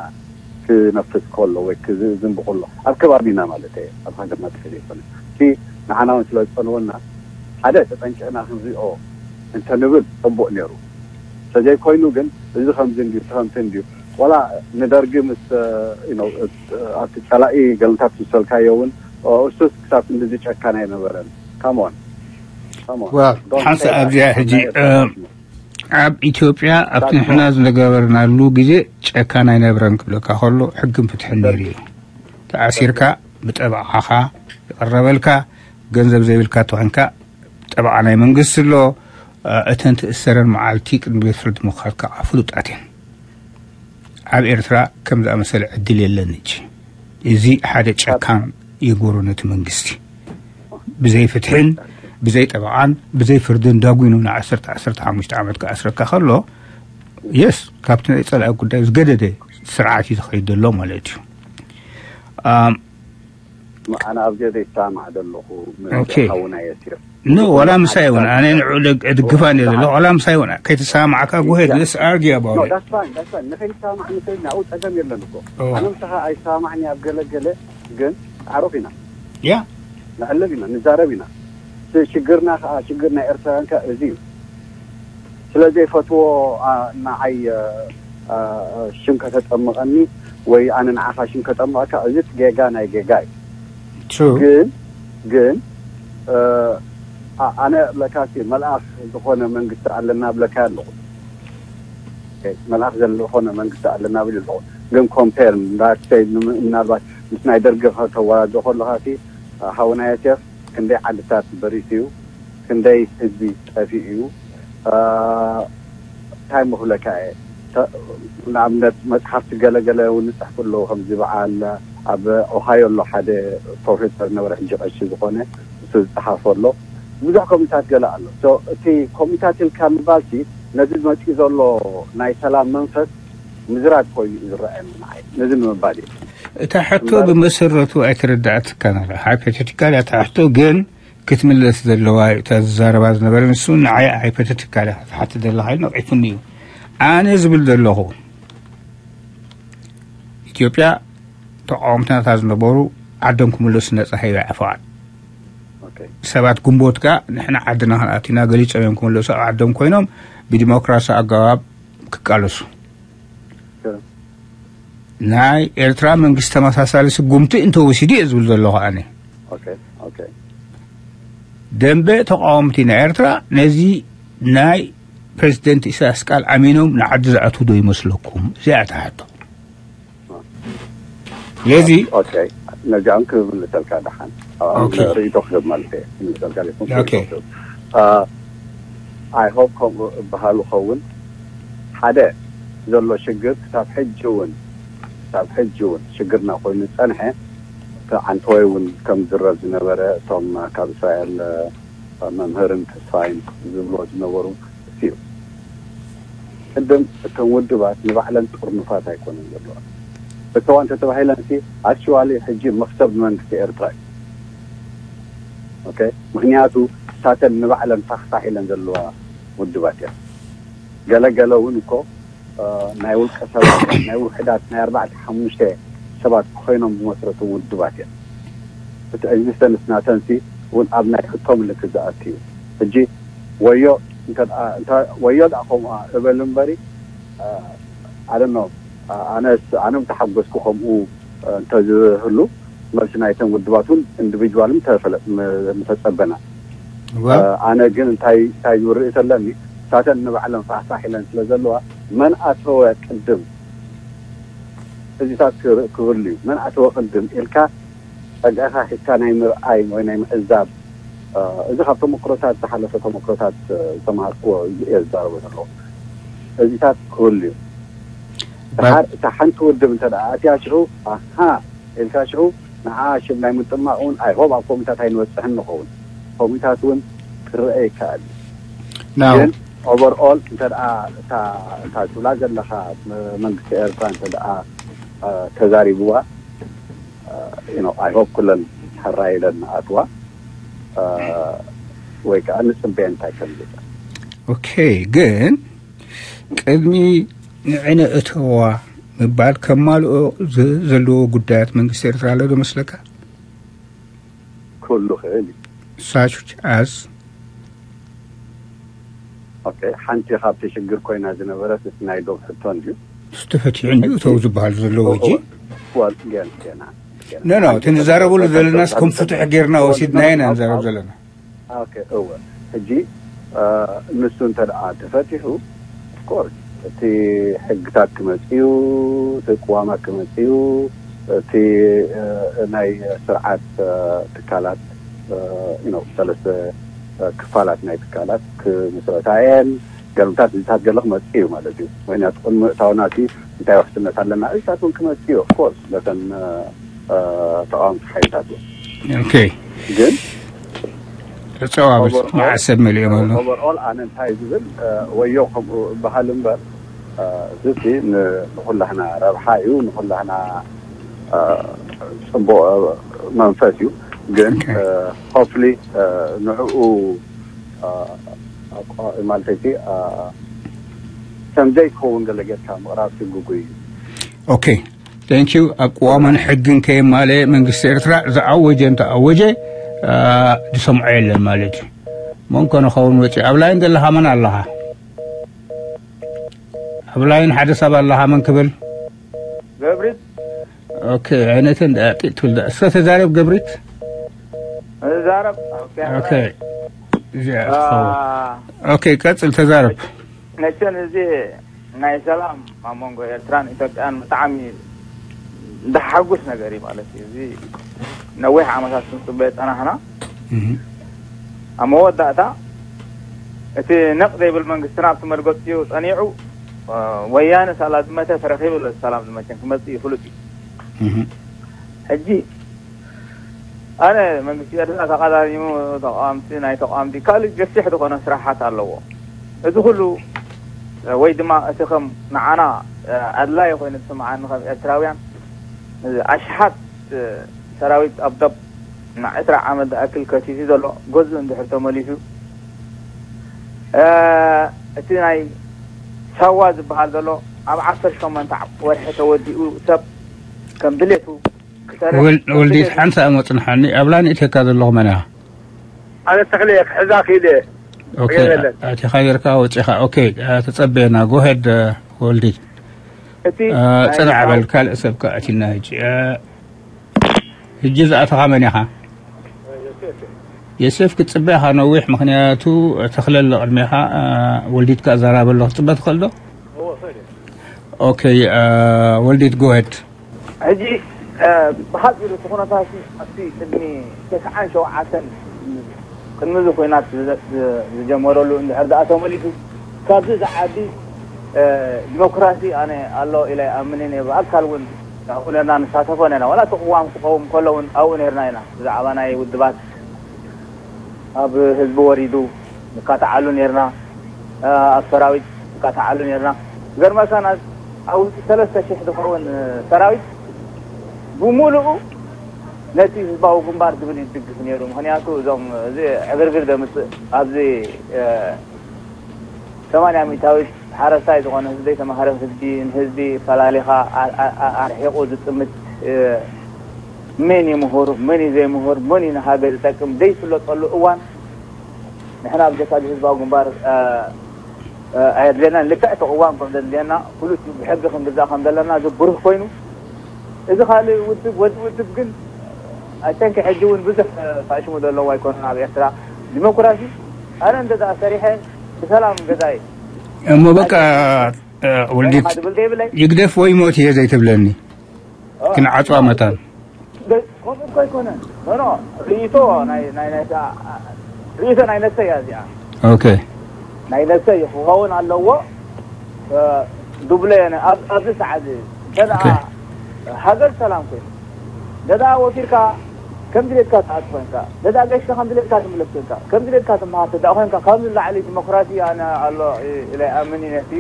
ክነፍስ ከሎ ወይ ክዝንብ ከሎ ኣብ ከባቢና ማለት እየ ኣብ ሃገርና ጥራሕ ዘይኮነ እቲ ንዓና እውን ስለ ዝፀንወና ሓደ ተጠንቂቕና ክንሪኦ እንተንብል ፅቡቕ ነይሩ። ተዘይኮይኑ ግን እዚ ከምዚ እንድዩ እቲ ከምቲ እንድዩ ወላ ንደርጊ ምስ ኣብቲ ፀላኢ ገልታት ዝሰልካዮ እውን እሱስ ክሳብ ክንድዚ ጨካን ኣይነበረን። ካሞን ሓንሳ ኣብዚኣ ሕጂ ኣብ ኢትዮጵያ ኣብቲ ንሕና ዝነበርናሉ ግዜ ጨካን ኣይነብረን ክብለካ ከሎ ሕግን ፍትሕን ነይሩ እዩ። ተኣሲርካ ብጠበቓኻ ዝቐረበልካ ገንዘብ ዘይብልካ ተኾንካ ጠበቓ ናይ መንግስቲ ኣሎ። እተን ትእሰረን መዓልቲ ቅድሚ ቤት ፍርዲ ምኻድ ከዓ ፍሉጣት እየን። ኣብ ኤርትራ ከም ዝኣመሰለ ዕድል የለን። እጂ እዚ ሓደ ጨካን ይጎሮ ነቲ መንግስቲ ብዘይ ፍትሕን ብዘይ ጠበቓን ብዘይ ፍርድን ዳጉኑ ንዓሰርተ ዓሰርተ ሓሙሽተ ዓመት ክኣስረካ ከሎ የስ ካብቲ ናይ ፀላኢ ጉዳይ ዝገደደ ስርዓት እዩ ዝኸይድ ዘሎ ማለት እዩ። ኣነ ኣብ ገደ ይሰማዕ ዘለኹ ሓውና የሲር ኖ ዋላ ምሳይ እውን ኣነ ንዑ እድግፋን እየ ዘለኹ ዋላ ምሳይ እውን ከይተሰማማዕካ ጉሄድ ንስ ኣርጊ ኣባው ንኸይንሰማማዕ ንኽእል ናብኡ ፀገም የለን እኮ ኣነ ምሳኻ ኣይሰማማዕን ኣብ ገለገለ ግን ዓሮፍ ኢና ያ ንዕልብ ኢና ንዛረብ ኢና ሽግርና ከዓ ሽግር ናይ ኤርትራውያን ከዓ እዚ እዩ ስለ ዘይፈትዎ ንዓይ ሽም ከተጠምቐኒ ወይ ኣነ ንዓኻ ሽም ከጠምቐካ እዚ ጌጋ ናይ ጌጋ እዩ ግን ግን ኣነ እብለካ መልኣኽ ዝኾነ መንግስቲ ኣለና እብለካ ኣለኹ መልኣኽ ዝኾነ መንግስቲ ኣለና ብል ኣለኹ ግን ኮምፔር ምናልባት ምስ ናይ ደርጊ ከተወዳድሮ ከለኻ ሓውና የሴፍ ክንደይ ዓድታት በሪሱ እዩ ክንደይ ህዝቢ ጠፊኡ እዩ እንታይ ምክብለካ እየ ንኣብነት መፅሓፍቲ ገለገለ እውን ንፅሕፉ ኣለዉ ከምዚ በዓል ኣብ ኦሃዮ ኣሎ ሓደ ፕሮፌሰር ነበረ ሕጂ ቀሺ ዝኾነ እሱ ዝፀሓፎ ኣሎ ብዙሕ ኮሚታት ገለ ኣሎ እቲ ኮሚታት ኢልካ ምባልሲ ነዚ ዝመፅኡ ዘሎ ናይ ሰላም መንፈስ ምዝራግ ኮይኑ እዩ ዝረኣየኒ ንዓይ ነዚ ንምባል እዩ እታ ሕቶ ብመሰረቱ ኣይተረዳእትካን ኣላ ሃይፖቴቲካል እያ እታ ሕቶ ግን ክትምለስ ዘለዋ እዩ እታ ዝዛረባ ዝነበረ። ንሱ ንዓይ ኣይፈተትካ ኢለ ክትሓትት ዘለኻ ኢሉ ነቒፉኒ እዩ። ኣነ ዝብል ዘለኹ፣ ኢትዮጵያ ተቃወምትናታ ዝነበሩ ዓዶም ክምለሱ ነጻ ሂባ እያ ፈቓድ። ሰባት ግንቦት ከኣ ንሕና ዓድና ክንኣቲና ገሊጾም እዮም ክምለሱ ኣብ ዓዶም ኮይኖም ብዲሞክራሲ ኣገባብ ክቃለሱ። ናይ ኤርትራ መንግስቲ ተመሳሳሊ ስጉምቲ እንተወሲዱ እየ ዝብል ዘለኹ ኣነ። ደንበ ተቃወምቲ ናይ ኤርትራ ነዚ ናይ ፕሬዚደንት ኢሳያስ ቃል ኣሚኖም ንዓዲ ዝኣትዉ ዶ ይመስለኩም? እዚኣ እያ እታ ሕቶ። ስለዚ ነዚኣም ክምልሰልካ ደሓን ርእይቶ ክህብ ማለት እየ። ክምልሰልካ ሪኢቶ ክህብ። I hope ከምኡ እበሃል ኸውን። ሓደ ዘሎ ሽግር ክሳብ ሕጂ እውን ክሳብ ሕጂ እውን ሽግርና ኮይኑ ዝጸንሐ፣ እቲ ዓንተወይ እውን ከም ዝረብ ዝነበረ፣ እቶም ካብ እስራኤል መምህርን ተስፋይን ዝብልዎ ዝነበሩ እሱ እዩ። ቅድም እቶም ውድባት ንባዕለን ጥርኑፋት ኣይኮነን ዘለዋ። እተዋ እንተተባሂለን ሲ ኣክቹዋሊ ሕጂ መኽሰብ ንመንግስቲ ኤርትራ እዩ። ኦኬ፣ ምኽንያቱ እሳተን ንባዕለን ፋሕፋሕ ኢለን ዘለዋ ውድባት እያ። ገለገለ እውን እኮ ናይ ውልቀ ሰባት ናይ ውሕዳት ናይ ኣርባዕተ ሓሙሽተ ሰባት ኮይኖም ዝመስረቱ ውድባት እዮም። እቲ ኤግዚስተንስ ናተንሲ እውን ኣብ ናይ ሕቶ ምልክት ዝኣቱ እዩ። ሕጂ ወዮ ወዮ ዳ ከምኡ እበል እምበሪ ኣደኖ ኣነስ ኣነ ምተሓጎስኩ ከምኡ እንተዝህሉ መልሲ ናይተን ውድባት እውን ኢንዲቪጅዋል ምተጸበና። ኣነ ግን እንታይ እንታይ ዝውርኢ ዘለኒ እሳተን ንባዕለን ፋሕፋሕ ኢለን ስለ ዘለዋ መን ኣተወ ቅድም እዚታት ክህሉ እዩ። መን ኣተወ ቅድም ኢልካ ጸግዕኻ ሒዝካ ናይ ምርኣይ ወይ ናይ ምዕዛብ እዚ ካብ ተመክሮታት ዝሓለፈ ተመክሮታት ዝተማሃርክዎ እየ ዝዛረቦ ዘለኹ። እዚታት ክህሉ እዩ። ድሓር እታ ሓንቲ ውድብ እንተ ደኣ ኣትያ ሽዑ ኣሃ ኢልካ ሽዑ ንዓ ሽም ናይ ምጥማቕ እውን ኣይሆብ ኣብ ኮሚታት ኣይንበጽሕን ንኸውን። ኮሚታት እውን ክረአ ይከኣል እዩ። ግን ኦቨርኦል እንተ ደኣ እታ ትብላ ዘለኻ መንግስቲ ኤርትራ እንተ ደኣ ተዛሪብዋ ኣይሆብ ኩለን ሕራይ ኢለን ንኣትዋ ወይ ከዓ ንፅበየ እንታይ ከም ዝብል። ኦኬ፣ ግን ቅድሚ ንዕነ እተዋ ምባል ከማልኦ ዘለዎ ጉዳያት መንግስቲ ኤርትራ ኣሎ ዶ መስለካ? ክህሉ ክእል እዩ። ሳች ኣስ ኦኬ፣ ሓንቲ ካብቲ ሽግር ኮይና ዝነበረት እቲ ናይ ዶብ ሕቶ እንድዩ። ተፈቲሑ እንድዩ እተው ዝበሃል ዘለዎ እጂ። ኖ ኖ፣ እቲ ንዛረበሉ ዘለናስ ከም ፍቱሕ ጌርና ወሲድናዮ ኢና ንዛረብ ዘለና። ኦኬ፣ እወ። ሕጂ ንሱ እንተ ደኣ ተፈቲሑ ኦፍኮርስ እቲ ሕግታት ክመጽእ እዩ፣ እቲ ቅዋማት ክመጽእ እዩ፣ እቲ ናይ ስርዓት ትካላት ሰለስተ ክፋላት ናይ ትካላት ክምስረታ እየን። ገለታት እዚታት ገለ ክመጽእ እዩ ማለት እዩ። ምክንያቱ ቅድሚ ምእታውና እቲ እንታይ ውሕስነት ኣለና? እዚታት እውን ክመጽእ እዩ ኦፍኮርስ ነተን ተቃወምቲ ሓይልታት እውን። ኦኬ። ግን ተጸዋብስ መዓሰብ መሊኦም ኣሎ። ኦቨርኦል ኣነ እንታይ ዝብል ወዮ ከምኡ እበሃል እምበር እዚ ንኩላህና ረብሓ እዩ፣ ንኩላህና ፅቡቅ መንፈስ እዩ። ግን ሆፕሊ ንዕኡ ማለት ከምዘይትኸውን ገለ ጌርካ ምቕራብ ስግጉ እዩ። ኦኬ፣ ቴንክ ዩ። ኣብ ቅዋምን ሕግን ከየማለ መንግስቲ ኤርትራ ዝኣወጀ እንተኣወጀ ዝሰምዖ የለን ማለት እዩ። መን ኮነ ኸውን ወፂ ኣብ ላይን ዘለኻ መን ኣለኻ? ኣብ ላይን ሓደ ሰብ ኣለኻ መን ክብል? ገብሪት። ኦኬ፣ ዓይነተን ደቂቅ ትብል ዳ እስከ ተዛረብ ገብሪት። ተዛረብ። ኦኬ። እዚኣ ትኸውን። ኦኬ፣ ቀጽል ተዛረብ። መቸም እዚ ናይ ሰላም ኣብ መንጎ ኤርትራን ኢትዮጵያን ብጣዕሚ ዘሓጉስ ነገር እዩ ማለት እዩ። እዚ ነዊሕ ዓመታት ክንጽበዮ ጸናሕና። ኣብ መወዳእታ እቲ ነቕ ዘይብል መንግስትና ኣብቲ መርገጺኡ ጸኒዑ፣ ወያነ ሳላ ዝመተ ተረኺቡ ኣሎ። ሰላም ዝመቸን ክመጽእ እዩ ፍሉጥ እዩ። ሕጂ ኣነ መንግስቲ ኤርትራ ተቓዳዲሙ ተቃወምቲ ናይ ተቃወምቲ ካልእ ገፊሕ ዝኾነ ስራሓት ኣለዎ። እዚ ኩሉ ወይ ድማ እቲ ከም ንዓና ኣድላይ ኮይኑ ዝስምዓኒ ከም ኤርትራውያን ኣሽሓት ሰራዊት ኣብ ደብ ንዕስራ ዓመት ዝኣክል ከሲሱ ዘሎ ገዝኡ እንድሕር ተመሊሱ፣ እ፣ እቲ ናይ ሳዋ ዝበሃል ዘሎ ኣብ ዓሰርተ ሸሞንተ ወርሒ ተወዲኡ ሰብ ከም ድሌቱ ክሰርሕ ወል- ወልዲት ሓንሳ እሞ ጽንሓኒ። ኣብ ላን እተካ ዘለኹ መን እያ? ኣነ ተኽለ እየ፣ ክሕዛ ክኢለ። ኦኬ፣ የለን። ኣቲኻ ጌርካ ወጺኻ። ኦኬ፣ እ፣ ተጸበየና። ጎሄድ ወልዲት። እቲ እ፣ ናይ ጽናዕ በል፣ ካልእ ሰብ ከኣቲና። ሕጂ እ፣ ሕጂ ዝኣተኻ መን ኢኻ? ዮሴፍ፣ ክትጽበ ኢኻ ነዊሕ፣ ምኽንያቱ ተኽለ ኣሎ ቅድሜኻ። እ፣ ወልዲት ከኣ ዘራበሎ ክትጽበ ትኽእል ዶ? ኦኬ፣ እ፣ ወልዲት ጎሄድ። ሕጂ እ፣ ብሓፂሩ እቲ ኩነታት ኣብቲ ቅድሚ ተስዓን ሸውዓተን ቅድሚ እዚ ኩናት ዝጀመረሉ እንድሕር ደኣ ተመሊሱ፣ ካብዚ ዝዓቢ እ፣ ዲሞክራሲ ኣነ ኣሎ ኢለ ኣይኣምንን እየ። ብኣካል እውን ኣብኡ ነርና ንሳተፎ ነርና። ዋላ እቲ ቅዋም ክኸውን ከሎ እውን ኣብኡ ነርና ኢና። ብዛዕባ ናይ ውድባት ኣብ ህዝቢ ወሪዱ ንካትዓሉ ነርና። እ፣ ኣብ ሰራዊት ንካትዓሉ ነርና። ዝገርመካ ና-፣ ኣብ ውሽጢ ሰለስተ ሽሕ ዝኸውን ሰራዊት ብምሉኡ ነቲ ህዝባዊ ግንባር ዝብል ይድግፍ ነይሩ። ምኽንያቱ እዞም እዚ ዕግርግር ዘምፅእ ኣብዚ እ፣ ሰማንያ ሚእታዊት ሓረስታይ ዝኾነ ህዝቢ ዘይተማህረ ህዝቢ ንህዝቢ ፈላሊኻ ኣ- ኣ- ኣ- ኣርሒቑ ዝጥምት እ፣ መን እዩ ምሁር፣ መን እዩ ዘይምሁር፣ መን እዩ ንሃገር ዝጠቅም ዘይፍለጠሉ እዋን ንሕና ብጀካ እዚ ህዝባዊ ግንባር እ፣ እ፣ ኣየድልየናን። ልክዕ እቲ እዋን ከም ዘድልየና ፍሉጥ እዩ። ብሕጊ ክንግዛእ ከም ዘለና እዚ ብሩህ ኮይኑ እዚ ካልእ ውድብ ወዲ ውድብ ግን ኣይ ቲንክ ሕጂ እውን ብዙሕ ፋሽሙ ዘለዎ ኣይኮነን ኣብ ኤርትራ ዲሞክራሲ። ኣነ እንተ ደኣ ሰሪሐ ብሰላም ገዛይ እሞ በቃ፣ እ፣ ውልዲት፣ ትብል ዘይብለይ። ይግደፍ ወይ ሞት እየ ዘይትብለኒ። ኦ፣ ክንዓጽዋ መታን። ደ- ከምኡ እኮ ኣይኮነን። ኖ፣ ኖ፣ ርእይቶ ናይ ናይ ናይ ርእይቶ ናይ ነሰይ እያ እዚኣ። ኦኬ። ናይ ነብሰይ ክኸውን ኣለዎ። እ፣ ዱብለ የነ ኣብ- ኣብዚ ሰዓት እዚ እንተ ደኣ ኦኬ። ሃገር ሰላም ኮይኑ፣ እንተ ደኣ ወፊርካ ከም ድሌትካ ትኣቱ ኮይንካ፣ እንተ ደኣ ገሽካ ከም ድሌትካ ትምለስ ኮይንካ፣ ከም ድሌትካ ትመሃር እንተ ደኣ ኮይንካ፣ ካብዚ ንላዕሊ ዲሞክራሲ ኣነ ኣሎ ኢለ ኣይኣምን እየ። ነቲ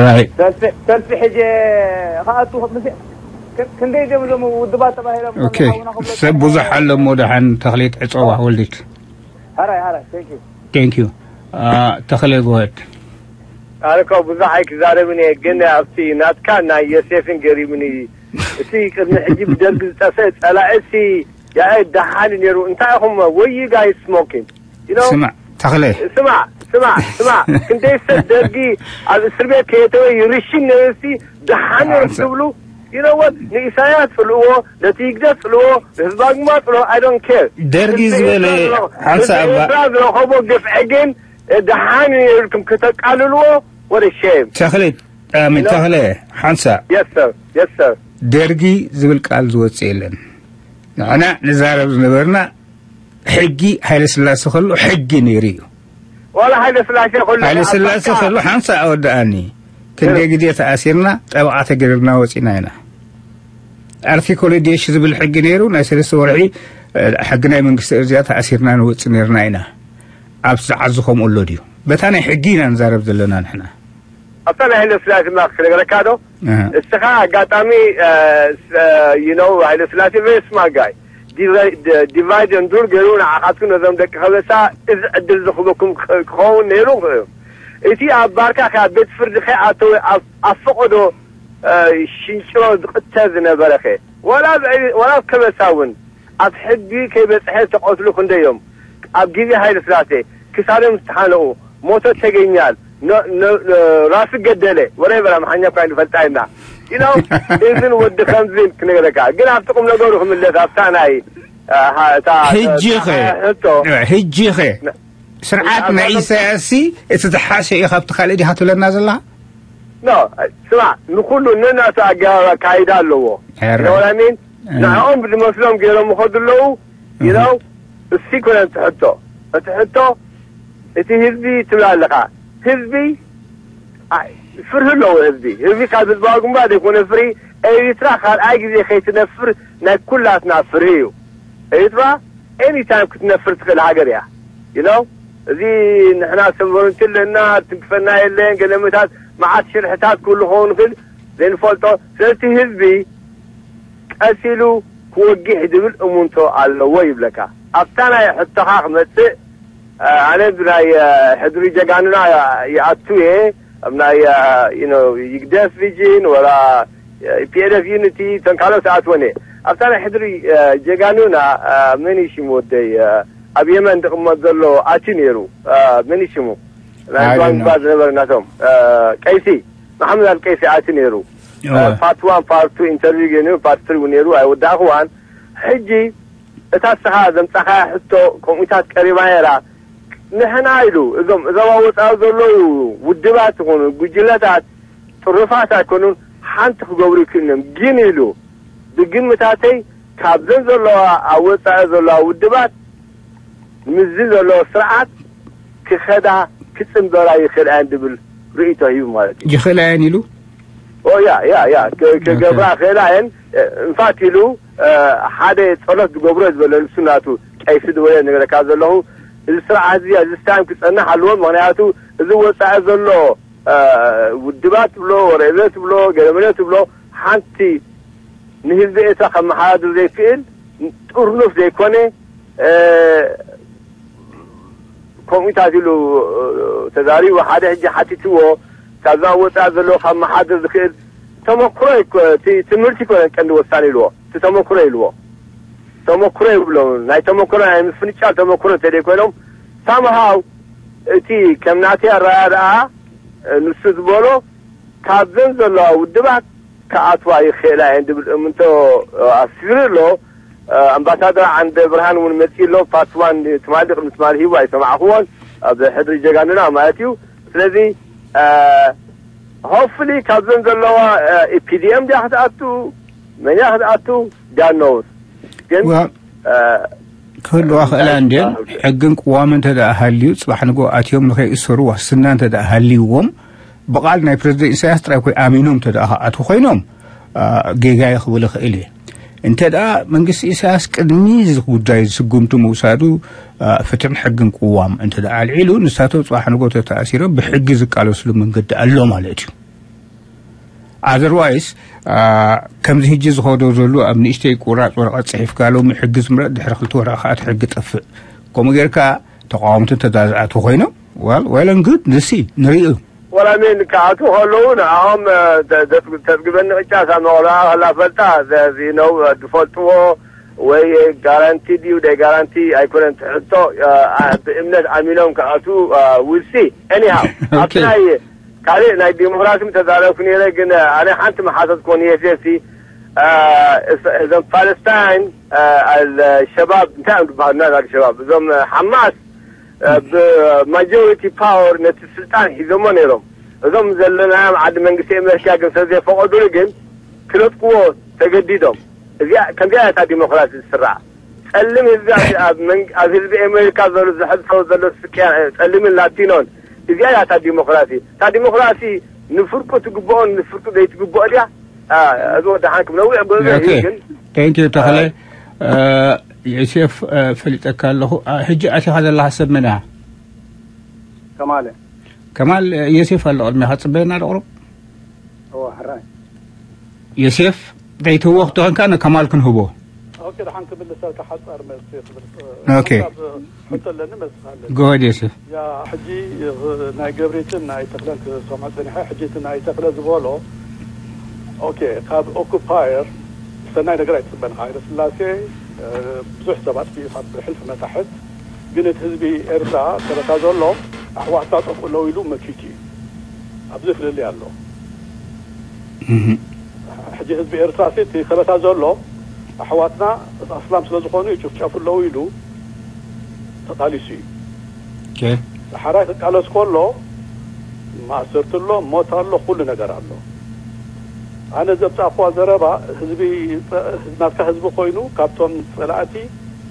ራይት። ሰልፊ ሰልፊ ሕጀ ክኣቱ ምስ- ክ- ክንደይ ድዮም እዞም ውድባት ተባሂሎም ኦኬ። ከለና እውን ኣኽብሎ ሰብ ብዙሕ ኣሎ እሞ ደሓን ተኽሌት ዕፀዋ ወልዲት። ሃራይ ሃራይ። Thank you። Thank you። አ፣ ተኽለ ጎሄድ። ኣነ እኮ ብዙሕ ኣይክዛረብን እየ፣ ግን ኣብቲ ናትካ ናይ ዮሴፍን ገሪሙኒ። እቲ ቅድሚ ሕጂ ብደርጊ ዝጠፍአ ጸላኢ፣ እቲ ያኤ ደሓን ነይሩ። እንታይ ኢኹም፣ what you guys smoking? You know? ስማዕ፣ ተኽለ። ስማዕ፣ ስማዕ፣ ስማዕ። ክንደይ ሰብ ደርጊ ኣብ እስር ቤት ከየተወ ይርሽን ነይሩ፣ እስቲ ደሓን ነይሩ ኣንተ ክትብሉ? You know what? ንኢሳያስ ጽልእዎ፣ ነቲ ህግደፍ ጽልእዎ፣ ንህዝባ ግንባር ጽልእዎ፣ I don't care። ደርጊ ህዝቢ ዝበለ ኤርትራ ዝረ-፣ ሓንሳብ ህዝቢ እባ ኤርትራ ዝረኸቦ ግፍዒ ግን ደሓን ነይሩ ኢልኩም ከተቃልልዎ፣ what a shame። ተኽለ፣ ኣሚን፣ You know? ተኽለ፣ ሓንሳብ። Yes, sir. Yes, sir. ደርጊ ዝብል ቃል ዝወጽእ የለን። ንሕና ንዛረብ ዝነበርና ሕጊ ሃይለ ስላሴ ከሎ ሕጊ ነይሩ እዩ። ዋላ ሃይለ ስላሴ ከሎ ሃይለ ስላሴ ኣባካ ከሎ ሓንሳ ኣወዳኣኒ። ክንደይ እ። ግዜ ተኣሲርና፣ ጠበቓ ተገይርና ወፂና ኢና። ኣርቲክል ዴሽ ዝብል ሕጊ ነይሩ፣ ናይ ሰለስተ ወርሒ፣ እ፣ ሕጊ ናይ መንግስቲ እዚኣ ተኣሲርና ንወፅእ ነይርና ኢና። ኣብ ዝዓዙ ከምኡ ኣሎ ድዩ? በታ ናይ ሕጊ ኢና ንዛረብ ዘለና ንሕና። ኣብታ ናይ ሃይለ ስላሴ ማክ ክነግረካ ዶ? እህ። እስኻ ኣጋጣሚ፣ እ፣ ስ-፣ you know፣ ሃይለ ስላሴ very smart guy። ዲቫይ-፣ ድ-፣ ዲቫይድ ኤንድ ሩል ገይሩ ንዓኻትኩም ነዞም ደቂ ከበሳ እዚ ዕድል ዝኽበኩም ክኸ-፣ ክኸውን ነይሩ ክእል። እቲ ኣብ ባርካ ከ ኣብ ቤት ፍርዲ ከይኣተወ ኣብ፣ ኣብ ፈቐዶ፣ እ፣ ሽንጭሮ ዝቕተል ዝነበረ ከ? ዋላ ኣብ፣ ዋላ ኣብ ከበሳ እውን ኣብ ሕጊ ከይበጽሐ ዝተቐትሉ ክንደይ እዮም? ኣብ ግዜ ሃይለ ስላሴ ክሳዶም ዝተሓነቑ፣ ሞቶ ተገኛል፣ ነ-፣ ነ-፣ ነ-፣ ራሱ ገደለ፣ ወሬቨር ኣምሓርኛ እኳ ንፈልጣ ኢና። You know፣ እዝን ወዲ ከምዝን ክነግረካ። ግን ኣብቲ ቁም ነገሩ ክምለስ፣ ኣብታ ናይ፣ እ፣ ሃ-፣ እታ፣ ሕጂ እታ ኸ? ሕቶ። ሕጂ ኸ? ነ-፣ ስርዓት ናይ ኢሳያስ ሲ እቲ ዝሓሸ እዩ ካብቲ ካልእ ዲኻ ትብለና ዘለኻ? ኖ፣ ስማዕ፣ ንኹሉ ነናቱ ኣገባብ ኣካይዳ ኣለዎ። ኤረ። You know what I mean? እ። ንዕኦም ብዝመስሎም ገይሮም ይኸዱ ኣለዉ። You እህ። Know? እሱ ይኮነን እቲ ሕቶ። እቲ ሕቶ፣ እቲ ህዝቢ ትብል ኣለኻ። ህዝቢ፣ ኣይ፣ ፍርሂ ኣለዎ ህዝቢ። ህዝቢ ካብ ህዝባዊ ግንባር ዘይኮነ ፍርሂ፣ ኤሪትራ ካልኣይ ግዜ ከይትነፍር ናይ ኩላትና ፍርሂ እዩ። ኤሪትራ ኤኒ ታይም ክትነፍር ትኽእል ሃገር እያ። You know? እዚ ንሕና ሰቨረንቲ ኣለና፣ ትንክፈና የለን፣ ገለ ምታት መዓት ሽርሕታት ክህሉ ክኸውን ይኽእል፣ ዘይንፈልጦ። ስለዚ ህዝቢ ቀስ ኢሉ ክወግሕ ዝብል እሙንቶ ኣለዎ ይብለካ። ኣብታ ናይ ሕቶኻ ክመጽእ፣ ኣነ ብናይ ሕድሪ ጀጋኑና ይኣቱ እየ። ኣብ ናይ ይግደፍ ቪዥን ወላ ፒኤልኤፍ ዩኒቲ ተን ካልኦት ኣትወን እየ። ኣብታ ናይ ሕድሪ ጀጋኑና መን እዩ ሽሙ ወደይ ኣብ የመን ዝቕመጥ ዘሎ ኣትዩ ነይሩ። መን እዩ ሽሙ ናይ ባንባ ዝነበረ ናቶም ቀይሲ መሓመድ ኣል ቀይሲ ኣትዩ ነይሩ። ፓርት ዋን ፓርት ቱ ኢንተርቪው ገይሩ ፓርት ትሪ እውን ነይሩ ኣይወዳእኽዋን። ሕጂ እታ ስኻ ዘምጻኻያ ሕቶ ከምኡታት ቀሪባ ነይራ። ንሕና ኢሉ እዞም እዞም ኣብ ወጻኢ ዘለዉ ውድባት ይኹኑ ጉጅለታት ጥሩፋት ኣይኮኑን፣ ሓንቲ ክገብሩ ይክእልንም ግን ኢሉ ብግምታተይ ካብዘን ዘለዋ ኣብ ወጻኢ ዘለዋ ውድባት ምስዚ ዘለዎ ስርዓት ክኸዳ ክጽንበራ ይኽእል ኣየን ዝብል ርእይቶ ሂቡ ማለት እዩ። ይኽእል ኣየን ኢሉ ኦ ያ ያ ያ ክገብራ ክእል ኣየን እንፋት ኢሉ ሓደ ጸሎት ዝገብሮ ዝበለ ንሱ ናቱ ቀይሲ ዝበለ ነገረካ ዘለኹ። እዚ ስርዓት እዚ ኣብዚ ስታይም ክጸንሕ ኣለዎ። ምክንያቱ እዚ ወፃኢ ዘሎ ውድባት ትብሎ ወረዘ ትብሎ ገለመለ ትብሎ ሓንቲ ንህዝቢ ኤርትራ ከመሓዳድር ዘይክእል ጥርኑፍ ዘይኮነ ከምኡታት ኢሉ ተዛሪቡ። ሓደ ሕጂ ሓቲትዎ ካብዛ ወፃኢ ዘለዎ ካብ መሓድር ዝክእል ተመክሮ ትምህርቲ ይኮነን ቀንዲ ወሳኒ ኢልዎ። እቲ ተመክሮ ኢልዎ ተመክሮ ይብሎ ናይ ተመክሮ ናይ ምፍንጫል ተመክሮ እንተደይ ኮይኖም ሳምሃው እቲ ከም ናተይ ኣረዳድኣ ንሱ ዝበሎ ካብዘን ዘለዋ ውድባት ክኣትዋ ይኽእላ እየን ዝብል እምንቶ ኣስፊሩ ኣሎ። ኣምባሳደር ዓንደ ብርሃን እውን መፂኡ ኣሎ። ፓርት ዋን ትማሊ ቅድሚ ትማሊ ሂቡ ኣይሰማዕክዎን ኣብ ሕድሪ ጀጋኑና ማለት እዩ። ስለዚ ሆፍሊ ካብዘን ዘለዋ ኢፒዲኤም ድያ ክትኣቱ መን እያ ክትኣቱ ዳኖውስ ግን ክህልዋ ክእላ እንድየን ሕግን ቅዋምን እንተ ደኣ ሃልዩ ፅባሕ ንጎ ኣትዮም ንኸይእሰሩ ዋስትና እንተ ደኣ ሃልይዎም ብቓል ናይ ፕረዚደንት ኢሳያስ ጥራይ ኮይ ኣሚኖም እንተ ደኣ ክኣትዉ ኮይኖም ጌጋ እየ ክብል እኽእል እየ። እንተ ደኣ መንግስቲ ኢሳያስ ቅድሚ እዚ ጉዳይ እዚ ስጉምቲ ምውሳዱ ፍትሕን ሕግን ቅዋም እንተ ደኣ ኣልዒሉ ንሳቶም ፅባሕ ንጎ ተተኣሲሮም ብሕጊ ዝቃለስሉ መንገዲ ኣሎ ማለት እዩ። ኣዘርዋይስ ከምዚ ሕጂ ዝኸዶ ዘሎ ኣብ ንእሽተይ ቁራፅ ወረቐት ፅሒፍካ ሎሚ ሕጊ ዝምረጥ ድሕሪ ክልተ ወርሒ ከዓ እቲ ሕጊ ጠፍእ። ከምኡ ጌርካ ተቃወምቲ እንተ ዝኣትዉ ኮይኖም well and good ንሲ ንርእዩ። ወላ ሜን ክኣትዉ ከለዉ ንዕኦም ተፅግበኒ ቅጫ ሳብ መቐለኣ ከላ ፈልጣ ዝነው ዝፈልጥዎ ወይ ጋራንቲ ድዩ ደይ ጋራንቲ ኣይኮነን ትሕቶ ብእምነት ኣሚኖም ክኣትዉ ውሲ anyhow ኣብቲ ናይ ካልእ ናይ ዲሞክራሲ ተዛረብኩ ነይረ ግን ኣነ ሓንቲ መሓተት ኮን የሴሲ እዞም ፓለስታይን ኣልሸባብ እንታይ እዮም ዝበሃሉና ኣልሸባብ እዞም ሓማስ ብማጆሪቲ ፓወር ነቲ ስልጣን ሒዞሞ ነይሮም እዞም ዘለናዮም ዓዲ መንግስቲ ኣሜሪካ ግን ስለዘይፈቀዱሉ ግን ክነጥቅዎ ተገዲዶም እዚኣ ከምዚኣ እታ ዲሞክራሲ ዝስራዕ ጸልም ህዝቢ ኣብ ህዝቢ ኣሜሪካ ዘሎ ዘሕልፈው ዘሎ ስቅያ ጸልምን ላቲኖን እዚኣ እያ እታ ዲሞክራሲ እታ ዲሞክራሲ ንፍርቁ ትግብኦን ንፍርቁ ዘይትግብኦ ድያ እዚ ወደ ሓንክ ነዊሕ ጎዘ ግን thank you ተኽለ ዮሴፍ ፈሊጠካ ኣለኹ ሕጂ ኣቲኻ ዘለኻ ሰብ መን እያ ከማለ ከማል ዮሴፍ ኣሎ ቅድሚኻ ጽበየና ደቕርብ እወ ሕራይ ዮሴፍ ዘይትህቦ ክትኾንካ ንከማል ክንህቦ ኦኬ ደሓን ክምልሰልካ ሓፃር መልሲ ክብል ኦኬ ሕቶ ኣለኒ መልስኻ ኣለኒ ጎበድ ዮሴፍ ያ ሕጂ ናይ ገብሬትን ናይ ተክለን ክሰምዖ ፀኒሐ ሕጂ እቲ ናይ ተክለ ዝበሎ ኦኬ ካብ ኦኩፓየር ሰናይ ነገር ኣይትፅበን ሃይለ ስላሴ ብዙሕ ሰባት ካብ ብሕልፊ መታሕት ግን እቲ ህዝቢ ኤርትራ ተረታ ዘሎ ኣሕዋትካ ጠፍኡ ኣለዉ ኢሉ መኪቱ እዩ ኣብዚ ፍልልይ ኣሎ ሕጂ ህዝቢ ኤርትራ ሲ እቲ ከበታ ዘሎ ኣሕዋትና ኣስላም ስለ ዝኾኑ ይጭፍጨፉ ኣለዉ ኢሉ ተቃሊሱ እዩ okay ሓራይ ክቃለስ ከሎ ማእሰርቲ ኣሎ ሞት ኣሎ ኩሉ ነገር ኣሎ ኣነ ዘብፃእኳ ዘረባ ህዝቢ ናትካ ህዝቢ ኮይኑ ካብቶም ፀላእቲ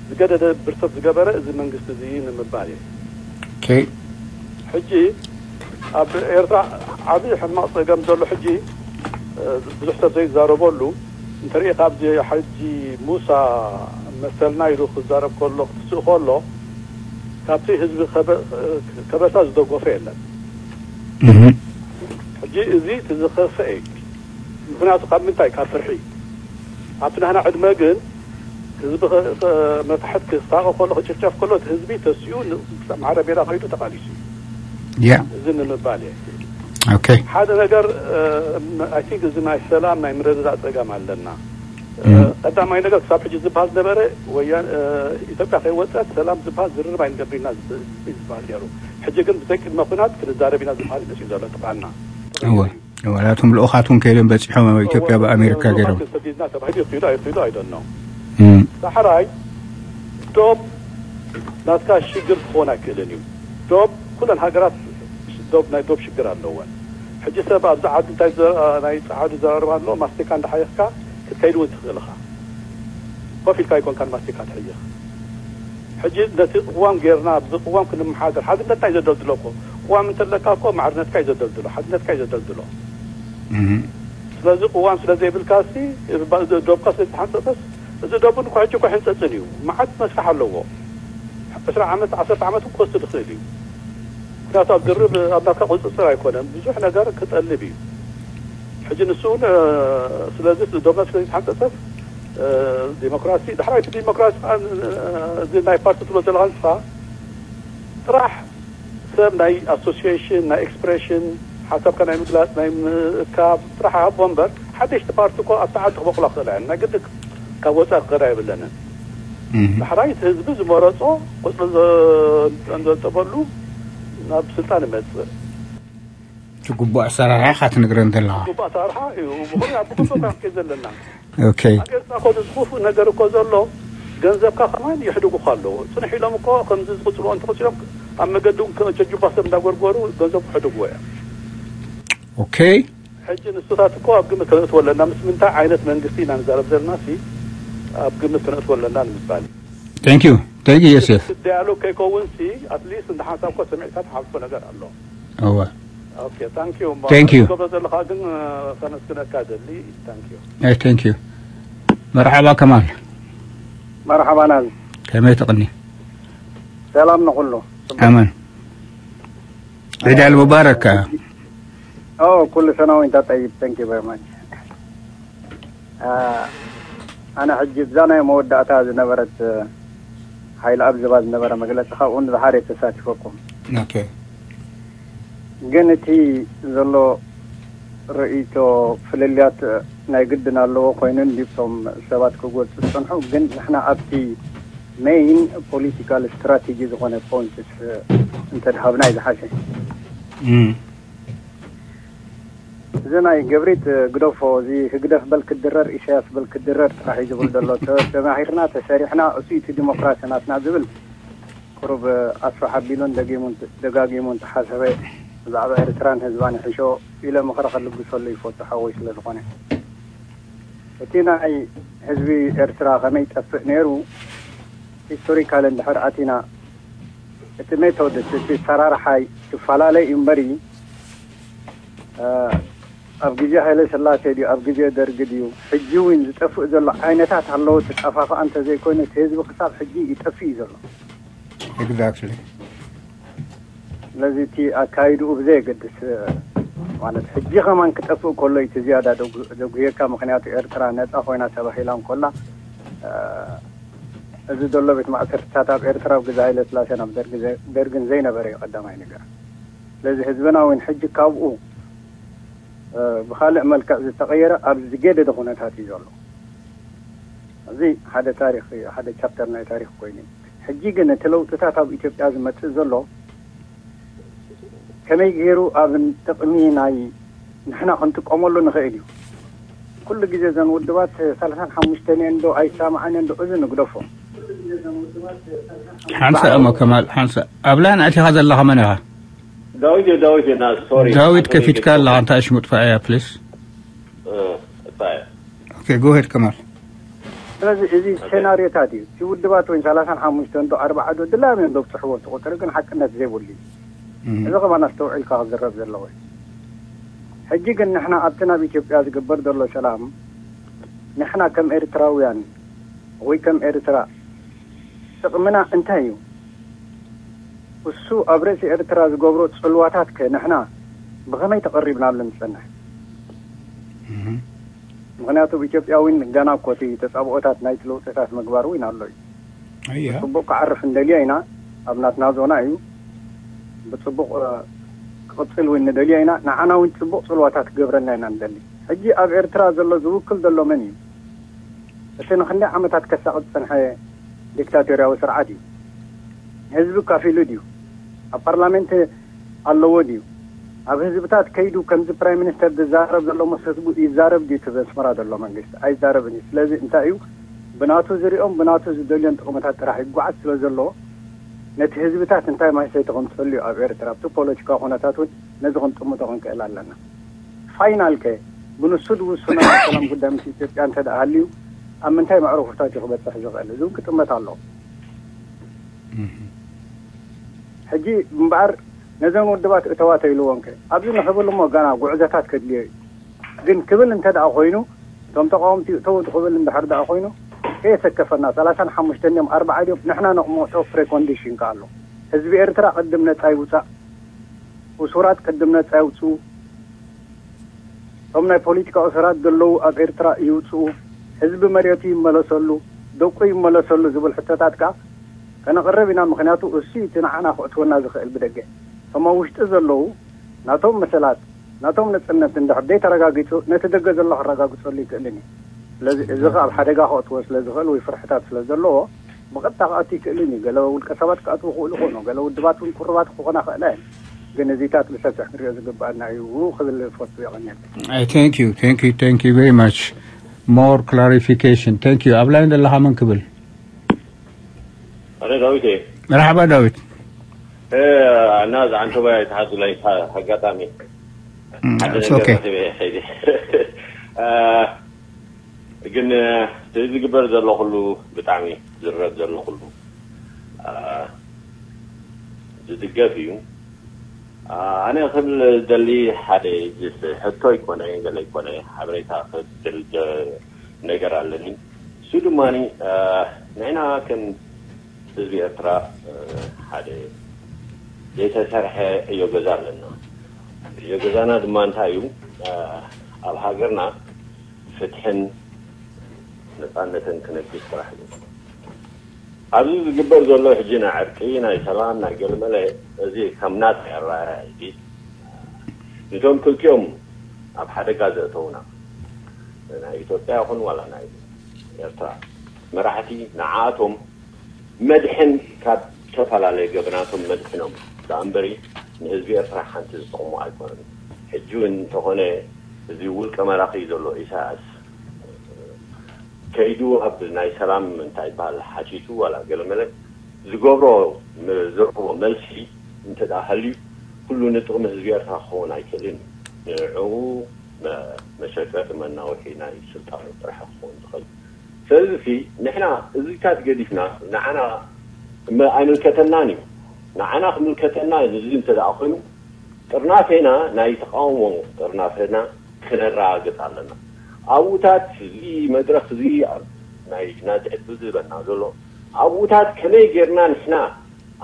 ዝገደደ ብርሰት ዝገበረ እዚ መንግስቲ እዚ ንምባል እየ okay ሕጂ ኣብ ኤርትራ ዓብዪ ሕማቕ ፀገም ዘሎ ሕጂ ብዙሕ ሰብ ዘይዛረበሉ እንተርኢ ካብዚ ሓጂ ሙሳ መሰልና ኢሉ ክዛረብ ከሎ ክትስእ ከሎ ካብቲ ህዝቢ ከበሳ ዝደገፎ የለን ሕጂ እዚ ትዝኸፈ እዩ ምክንያቱ ካብ ምንታይ ካብ ፍርሒ ኣብቲ ናህና ዕድመ ግን ህዝቢ መታሕት ክሳቐ ከሎ፣ ክጭፍጨፍ ከሎ፣ እቲ ህዝቢ ተሲኡ ማዕረ ሜዳ ከይዱ ተቓሊሱ እዩ። ያ እዚ ንምባል እየ። ኦኬ ሓደ ነገር I think እዚ ናይ ሰላም ናይ ምርድዳእ ጸገም ኣለና። ቀዳማይ ነገር ክሳብ ሕጂ ዝበሃል ዝነበረ ወያን ኢትዮጵያ ከይወፀት ሰላም ዝበሃል ዝርርብ ኣይንገብርና ዝበሃል ነይሩ። ሕጂ ግን ብዘይ ቅድመ ኩናት ክንዛረብ ኢና ዝበሃል መፅኡ ዘሎ ጥቃና እወ እወ ናቶም ልኡኻት እውን ከይዶም በፂሖም ኣብ ኢትዮጵያ ብኣሜሪካ ገይሮም ሰዲድና ተባሂሉ ይኽዱ ኣይኽዱ ኣይደኖ እም፣ ዳሕራይ ዶብ ናትካ ሽግር ክኾን ኣይክእልን እዩ። ዶብ ኩለን ሃገራት ዶብ ናይ ዶብ ሽግር ኣለወን። ሕጂ ሰብ ኣብዚ ዓዲ እንታይ ዘ- ናይ ጸዓዱ ዘራርባ ኣሎ ማስቲካ እንዳሓየኽካ ክትከይድ እውን ትኽእል ኢኻ። ኮፍ ኢልካ ኣይኮንካን ማስቲካ ትሕይኽ። ሕጂ ነቲ ቅዋም ጌርና ኣብዚ ቅዋም ክንመሓደር ሓድነትና እዩ ዘደልድሎ እኮ። ቅዋም እንተለካ እኮ ማዕርነትካ እዩ ዘደልድሎ፣ ሓድነትካ እዩ ዘደልድሎ። እም፣ ስለዚ ቅዋም ስለ ዘይብልካ ሲ ዶብካ ስለ ዝተሓንፀፀስ እዚ ዶብ እኮ ሕጂ እኮ ሕንፀፅን እዩ። መዓት መስርሕ ኣለዎ። ዕስራ ዓመት ዓሰርተ ዓመት እውን ክወስድ ይኽእል እዩ። ምክንያቱ ኣብ ድርብ ኣብ ናትካ ቁፅፅር ኣይኮነን። ብዙሕ ነገር ክጠልብ እዩ። ሕጂ ንሱ እውን ስለዚ ዶብና ስለ ዝተሓንፀፀስ ዲሞክራሲ ዳሕራይ እቲ ዲሞክራሲ ከዓ እዚ ናይ ፓርቲ ትብሎ ዘለካ ንስኻ ጥራሕ ሰብ ናይ ኣሶሲሽን ናይ ኤክስፕሬሽን ሓሳብካ ናይ ምግላፅ ናይ ምእካብ ጥራሕ ሃቦ እምበር ሓደሽቲ ፓርቲ እኮ ኣብቲ ዓዲ ክበቁላ ክኽእላ እየን። ናይ ግዲ ካብ ወፃኢ ክኸዳ የብለንን። እም። ዳሕራይ እቲ ህዝቢ ዝመረፆ ቁፅሪ ዘንጠልጠበሉ ናብ ስልጣን ይመፅእ። እቲ ግቡእ ኣሰራርሓ ኢኻ ትነግረን ዘለኻ ግቡእ ኣሰራርሓ እዩ። ብኹሉ ኣብ ብኹሉ ካብ ከይ ዘለና ኦኬ ኣሜሪካ እኮ ዝኽፉእ ነገር እኮ ዘሎ ገንዘብካ ከማን ይሕድጉካ ኣለዎ። ፅንሕ ኢሎም እኮ ከምዚ ዝቕፅልዎ እንተቕፅሎም ኣብ መገዲ እውን ከጀጁባ ሰብ እንዳጎርጎሩ ገንዘብ ክሕድግዎ እዮም። ኦኬ ሕጂ ንሱታት እኮ ኣብ ግምት ከነእትዎ ኣለና። ምስ ምንታይ ዓይነት መንግስቲ ኢና ንዛረብ ዘለና ሲ ኣብ ግምት ከነእትዎ ኣለና ንምባል እዩ። thank you thank you ዮሴፍ ዳያሎግ ከይከውን ሲ ኣትሊስት እንደ ሓንሳብ እኮ ሰሚዕካ ትሓልፎ ነገር ኣሎ። እወ ኦኬ ታንክ ዩ Thank you. ገብረ ዘለካ ግን ከመስግነካ ደሊ ታንክ ዩ ኣይ thank you መርሓባ ከማል መርሓባ ናዝ ከመይ ትቕኒ ሰላም ንኹሉ ኣመን ዒድ ኣል ሙባረክ ኦ ኩሉ ሰናዊ እንታ ጠይብ thank you very much ኣነ ሕጂ ብዛ ናይ መወዳእታ ዝነበረት ሓይሊ ኣብ ዝባ ዝነበረ መግለፂ ካብኡ ንዝሓር ተሳቲፈኩም ኦኬ ግን እቲ ዘሎ ርእይቶ ፍልልያት ናይ ግድን ኣለዎ ኮይኑን ዲብቶም ሰባት ክጎፁ ዝፀንሑ ግን ንሕና ኣብቲ main political strategy ዝኾነ points እንተድሃብና እዩ ዝሓሸ እም፣ እዚ ናይ ገብሪት ግደፎ እዚ ህግደፍ በል ክድረር ኢሳያስ በል ክድረር ጥራሕ እዩ ዝብል ዘሎ ተ- ተማሂርና ተሰሪሕና እሱ እቲ ዲሞክራሲ ናትና ዝብል ቁሩብ ኣስፋሕ ኣቢሉን ደጊሙን ደጋጊሙን ተሓሰበ ብዛዕባ ኤርትራን ህዝባን ይሕሾ ኢለ ምኽሪ ከልግሰሉ ይፈቱ ሓወይ ስለ ዝኾነ እቲ ናይ ህዝቢ ኤርትራ ከመይ ይጠፍእ ነይሩ ሂስቶሪካል እንድሕር ኣቲና እቲ ሜቶድ እቲ ሰራርሓ ይፈላለ እዩ እምበሪ ኣብ ግዜ ሃይለ ስላሴ ድዩ ኣብ ግዜ ደርጊ ድዩ ሕጂ እውን ዝጠፍእ ዘሎ ዓይነታት ኣለዉ ተጠፋፍኣ እንተዘይኮይኑ እቲ ህዝቢ ክሳብ ሕጂ ይጠፍእ እዩ ዘሎ exactly ስለዚ እቲ ኣካይድኡ ብዘየገድስ ማለት ሕጂ ከማን ክጠፍእ ከሎ እቲ ዝያዳ ዘጉህየካ ምክንያቱ ኤርትራ ነፃ ኮይና ተባሂላ እንኮላ እዚ ዘሎ ቤት ማእሰርትታት ኣብ ኤርትራ ኣብ ግዜ ሃይለ ስላሴን ኣብ ደርግን ዘይነበረ እዩ ቀዳማይ ነገር ስለዚ ህዝብና እውን ሕጂ ካብኡ ብካልእ መልክዕ ዝተቀየረ ኣብ ዝገደደ ኩነታት እዩ ዘሎ እዚ ሓደ ታሪክ ሓደ ቻፕተር ናይ ታሪክ ኮይኑ ሕጂ ግን እቲ ለውጥታት ኣብ ኢትዮጵያ ዝመፅእ ዘሎ ከመይ ገይሩ ኣብ ጥቕሚ ናይ ንሕና ክንጥቀመሉ ንኽእል እዩ ኩሉ ግዜ ዘን ውድባት ሰላሳን ሓሙሽተን እየን ዶ ኣይሰማዓን እየን ዶ እዚ ንግደፎ ሓንሳ እሞ ከማል ሓንሳ ኣብ ላይን ኣቲኻ ዘለኻ መን ኢኻ ዳዊት እዩ ዳዊት እዩ ናዝ ሶሪ ዳዊት ከፊትካ ኣለኻ እንታይ ሽሙጥፋ እያ ፕሊስ እፋየ okay go ahead ከማል ስለዚ እዚ ሴናሪዮታት እዩ እቲ ውድባት ወይ ሰላሳን ሓሙሽተን ዶ ኣርባዓ ዶ ድላዮም እዮም ዶብፅሕዎ እቲ ቁፅሪ ግን ሓቅነት ዘይብሉ እዩ እዚ ከማን ኣስተውዒልካ ክዝረብ ዘለዎ እዩ ሕጂ ግን ንሕና ኣብቲ ናብ ኢትዮጵያ ዝግበር ዘሎ ሰላም ንሕና ከም ኤርትራውያን ወይ ከም ኤርትራ ጥቕምና እንታይ እዩ እሱ ኣብ ርእሲ ኤርትራ ዝገብሮ ፅልዋታት ከ ንሕና ብኸመይ ተቐሪብናሉ ንፀንሕ ምኽንያቱ ኣብ ኢትዮጵያ እውን ገና እኮ እቲ ተጻብኦታት ናይቲ ለውጥታት ምግባር እውን ኣሎ እዩ። እያ። ብጽቡቕ ክዓርፍ እንደልዮ ኢና፣ ኣብ ናትና ዞና እዩ። ብጽቡቕ፣ እ፣ ክቕጽል እውን ንደልዮ ኢና። ንዓና እውን ጽቡቕ ጽልዋታት ክገብረልና ኢና ንደሊ። ሕጂ ኣብ ኤርትራ ዘሎ ዝውክል ዘሎ መን እዩ? እቲ ንክንደይ ዓመታት ከሳቕጥ ዝጸንሐ ዲክታቶርያዊ ስርዓት እዩ። ህዝቢ ካፊሉ ድዩ? ኣብ ፓርላሜንት ኣለዎ ድዩ? ኣብ ህዝብታት ከይዱ ከምዚ ፕራይም ሚኒስተር ዝዛረብ ዘሎ ምስ ህዝቡ ይዛረብ ድዩ? እቲ ዘስመራ ዘሎ መንግስቲ ኣይዛረብን እዩ። ስለዚ እንታይ እዩ? ብናቱ ዝሪኦም፣ ብናቱ ዝደልዮን ጥቕምታት ጥራሕ ይጓዓዝ ስለ ዘሎ፣ ነቲ ህዝብታት እንታይ ማይሰይቲ ከምፅእሉ እዩ ኣብ ኤርትራ፣ ኣብቲ ፖለቲካዊ ኩነታት እውን ነዚ ክንጥምቶ ክንክእል ኣለና። ፋይናል ከ ብንሱ ዝውስኖ ናይ ሰላም ጉዳይ ምስ ኢትዮጵያ እንተ ደኣ ሃልዩ፣ ኣብ ምንታይ መዕረፉታት እዩ ክበጽሕ ዝኽእል? እዚ እውን ክጥመት ኣለዎ። ሕጂ እምበኣር ነዘን ውድባት እተዋ ተይልዎን ከ ኣብዚ ንኽብል እሞ ገና ጉዕዞታት ከድልዮ እዩ። ግን ክብል እንተ ደኣ ኮይኑ፣ እቶም ተቃወምቲ እተው ክብል እንድሕር ደኣ ኮይኑ፣ ከየሰከፈና ሰላሳን ሓሙሽተን ድዮም ኣርባዓ ድዮም ንሕና ነቕምጦ ፕሬኮንዲሽን ከ ኣሎ። ህዝቢ ኤርትራ ቅድም ነጻ ይውጻእ፣ እሱራት ቅድም ነጻ ይውጽኡ፣ እቶም ናይ ፖለቲካ እሱራት ዘለዉ ኣብ ኤርትራ ይውጽኡ፣ ህዝቢ መሬቱ ይመለሰሉ፣ ደቁ ይመለሰሉ ዝብል ሕቶታት ከኣ ከነቕርብ ኢና። ምኽንያቱ እሱ እቲ ንዓና ክእትወና ዝኽእል ብደገ። እቶም ኣብ ውሽጢ ዘለዉ ናቶም መሰላት ናቶም ነጽነት እንድሕር ደይ ተረጋጊጹ ነቲ ደገ ዘሎ ክረጋግጸሉ ይክእልን እዩ። ስለዚ እዚ ከኣ ኣብ ሓደጋ ከእትዎ ስለ ዝኽእል ወይ ፍርሕታት ስለ ዘለዎ ብቐጥታ ክኣቱ ይክእልን እዩ። ገለ ውልቀ ሰባት ክኣትዉ ክእሉ ይኾኑ፣ ገለ ውድባት እውን ቅሩባት ክኾና ክእላ እየን። ግን እዚታት ብሰፊሕ ክንሪኦ ዝግባኣና እዩ ክብል ፈቱ። የቐንየል። Thank you, thank you, thank you very much. More clarification. Thank you. ኣብ ላይን ዘለኻ መን ክብል? ኣነ ዳዊት እየ። መርሓባ ዳዊት። እ፣ እና እዛ ዓንተባይ ተሓዙ ላይ ታ-፣ ኣጋጣሚ Mm, ሓደ it's ነገር okay. ረኺበ እየ ከይደ። እ፣ ግን፣ እ፣ እቲ ዝግበር ዘሎ ኩሉ ብጣዕሚ ዝረብ ዘሎ ኩሉ፣ እ፣ ዝድገፍ እዩ። እ፣ ኣነ ክብል ዝደሊ ሓደ ጅስ ሕቶ ይኮነ፣ ገለ ይኮነ፣ ሓበሬታ ክብል ደ-፣ ነገር ኣለኒ። እሱ ድማ፣ እ፣ ንሕና ከም ህዝቢ ኤርትራ፣ እ፣ ሓደ ዘይተሰርሐ ዕዮ ገዛ ኣለና። ዕዮ ገዛና ድማ እንታይ እዩ? እ፣ ኣብ ሃገርና ፍትሕን ነጻነትን ክነግስ ጥራሕ እዩ። ኣብዚ ዝግበር ዘሎ ሕጂ ናይ ዕርቂ፣ ናይ ሰላም፣ ናይ ገለመለ፣ እዚ ከም ናጻ ኣረኣእያ እዩ። ንቶም ክልቲኦም ኣብ ሓደጋ ዘእተውና፣ ናይ ኢትዮጵያ ይኹን ዋላ ናይ ኤርትራ መራሕቲ፣ ንዓኣቶም መድሕን ካብ ዝተፈላለየ ገበናቶም መድሕኖም ደኣ እምበሪ ንህዝቢ ኤርትራ ሓንቲ ዝጠቕሙ ኣይኮኑን። ሕጂ እውን እንተኾነ እዚ ውልቀ መላኺ ዘሎ ኢሳያስ ከይዱ ኣብ ናይ ሰላም እንታይ ይበሃል ሓቲቱ ዋላ ገለመለ ዝገብሮ ም-፣ ዝረኽቦ መልሲ እንተ ደኣ ሃልዩ ኩሉ ንጥቕሚ ህዝቢ ኤርትራ ክኸውን ኣይክእልን እዩ። ንዕኡ መ-፣ መሸቀጢ መናውሒ ናይ ስልጣኑ ጥራሕ ክኸውን ዝኽእል። ስለዚ ንሕና እዚታት ገዲፍና ንዓና መ-፣ ኣይምልከተናን እዩ። ንዓና ክምልከተና እዚ እንተ ደኣ ኮይኑ ጥርናፌና ናይ ተቃውሞ ጥርናፌና ክነረጋግጽ ኣለና። ኣብኡታት እዚ መድረኽ እዚ ኣብ ናይ ናዝዕት ብዝበና ዘሎ ኣብኡታት ከመይ ጌርና ንሕና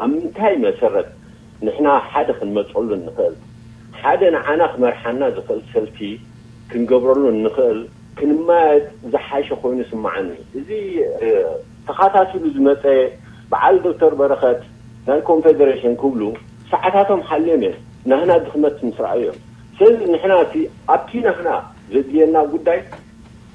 ኣብ ምንታይ መሰረት ንሕና ሓደ ክንመጸሉ ንኽእል፣ ሓደ ንዓና ክመርሓና ዝኽእል ሰልፊ ክንገብረሉ ንኽእል ክንመያየጥ ዝሓሸ ኮይኑ ይስምዓኒ። እዚ፣ እ፣ ተኻታቲሉ ዝመጸ በዓል ዶክተር በረኸት ናይ ኮንፌደሬሽን ክብሉ ሰዓታቶም ሓልዮም እዮም። ናህና ድኽመት ምስ ረኣዩ እዮም። ስለዚ ንሕና እቲ ኣብቲ ናህና ዘድልየና ጉዳይ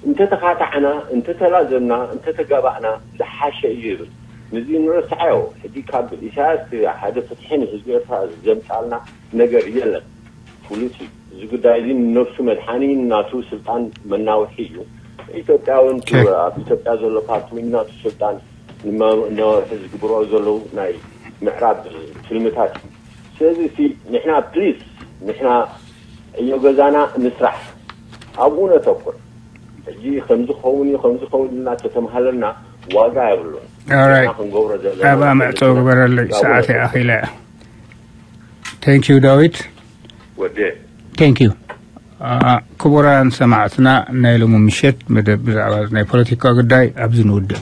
እንተተኻታዕና፣ እንተተላዘብና፣ እንተተጋባእና ዝሓሸ እዩ ይብል። ንዚ ንረስዓዮ። ሕጂ ካብ ኢሳያስ ሓደ ፍትሒ ንህዝቢ ኤርትራ ዘምጻልና ነገር የለን። ፍሉጥ እዩ። እዚ ጉዳይ እዚ ንነብሱ መድሓኒ፣ ናቱ ስልጣን መናውሒ እዩ። ኢትዮጵያ እውን ኦኬ። ኣብ ኢትዮጵያ ዘሎ ፓርቲ እውን ናቱ ስልጣን ንመ-፣ ነዋርሒ ዝግብርኦ ዘለዉ ናይ ምዕራብ ትልምታት እዩ። ስለዚ እቲ ንሕና ፕሊስ ንሕና ዕዮ ገዛና ንስራሕ፣ ኣብኡ ነተኩር። ሕጂ ከምዚ ክኸውን እዩ፣ ከምዚ ክኸውን ኢልና ተተምሃለልና ዋጋ የብሉን። ኦራይት። ንሕና ክንገብሮ ዘለና ኣብኣ ነገር መዕጾ ግበረለይ፣ ኣብኡ ሰዓት ነተኩር። ይኣኺላ እያ። Thank you ዳዊት። ወዴ። Thank you። አ፣ ክቡራን ሰማዕትና፣ ናይ ሎሚ ምሸት መደብ ብዛዕባ ናይ ፖለቲካ ጉዳይ ኣብዚ ንውድእ።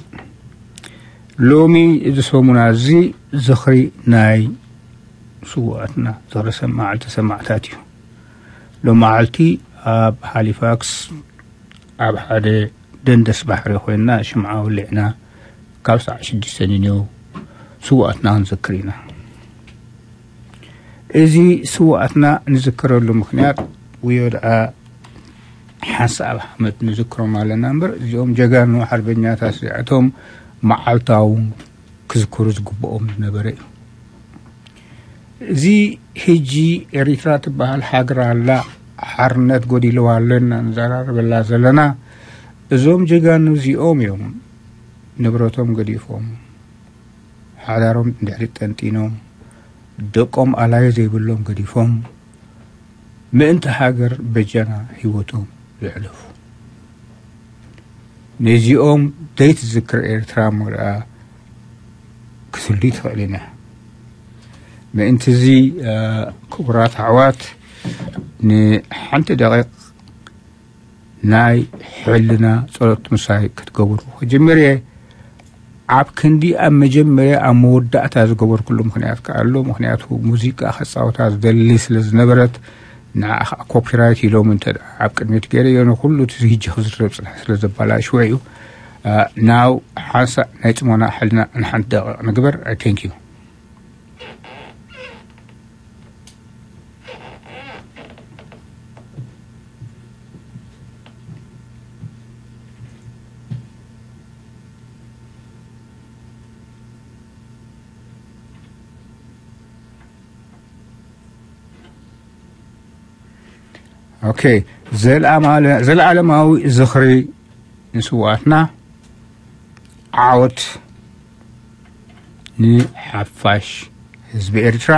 ሎሚ እዚ ሰሙና እዚ ዝኽሪ ናይ ስዉኣትና፣ ዝኽሪ ሰማዕቲ ሰማዕታት እዩ። ሎመዓልቲ ኣብ ሃሊፋክስ ኣብ ሓደ ደንደስ ባሕሪ ኮይንና ሽምዓ ወሊዕና ካብ ሰዓት ሽዱሽተ ንንዮ ስውኣትና ክንዝክር ኢና። እዚ ስውኣትና ንዝክረሉ ምኽንያት ውዮ ደኣ ሓንሳብ ሓመድ ንዝክሮም ኣለና እምበር፣ እዚኦም ጀጋኑ ሓርበኛታት እዚኣቶም መዓልታዊ ክዝከሩ ዝግብኦም ዝነበረ እዩ። እዚ ሕጂ ኤሪትራ ትበሃል ሃገር ኣላ፣ ሓርነት ጎዲልዋ ኣለና ንዘራረበላ ዘለና። እዞም ጀጋኑ እዚኦም እዮም ንብረቶም ገዲፎም፣ ሓዳሮም እንድሕሪ ጠንጢኖም፣ ደቆም ኣላዮ ዘይብሎም ገዲፎም፣ ምእንቲ ሃገር በጃና ህይወቶም ዘሕለፉ። ነዚኦም ዘይትዝክር ኤርትራ እሞ ደኣ ክትህሉ ትኽእልን እያ። ምእንቲ እዚ፣ እ፣ ክቡራት ኣሕዋት፣ ንሓንቲ ደቂቕ ናይ ሕልና ጸሎት ምሳይ ክትገብሩ ክጅምር እየ። ኣብ ክንዲ ኣብ መጀመርያ ኣብ መወዳእታ ዝገበርኩሉ ምኽንያት ከኣ ኣሎ። ምኽንያቱ ሙዚቃ ከጻወታ ዝደሊ ስለ ዝነበረት፣ ንዓ ኸዓ ኮፒራይት ኢሎም እንተ ደኣ ኣብ ቅድሚት ገይረዮ፣ ንኹሉ እቲ ህጂ ክዝረብ ጽንሐ ስለ ዘባላሽዎ እዩ። እ፣ ናው ሓንሳእ ናይ ጽሞና ሕልና ንሓንቲ ደቂቕ ንግበር። I thank you። ኦኬ፣ ዘለኣማለ-፣ ዘለኣለማዊ ዝኽሪ ንስውኣትና፣ ዓወት ንሓፋሽ ህዝቢ ኤርትራ።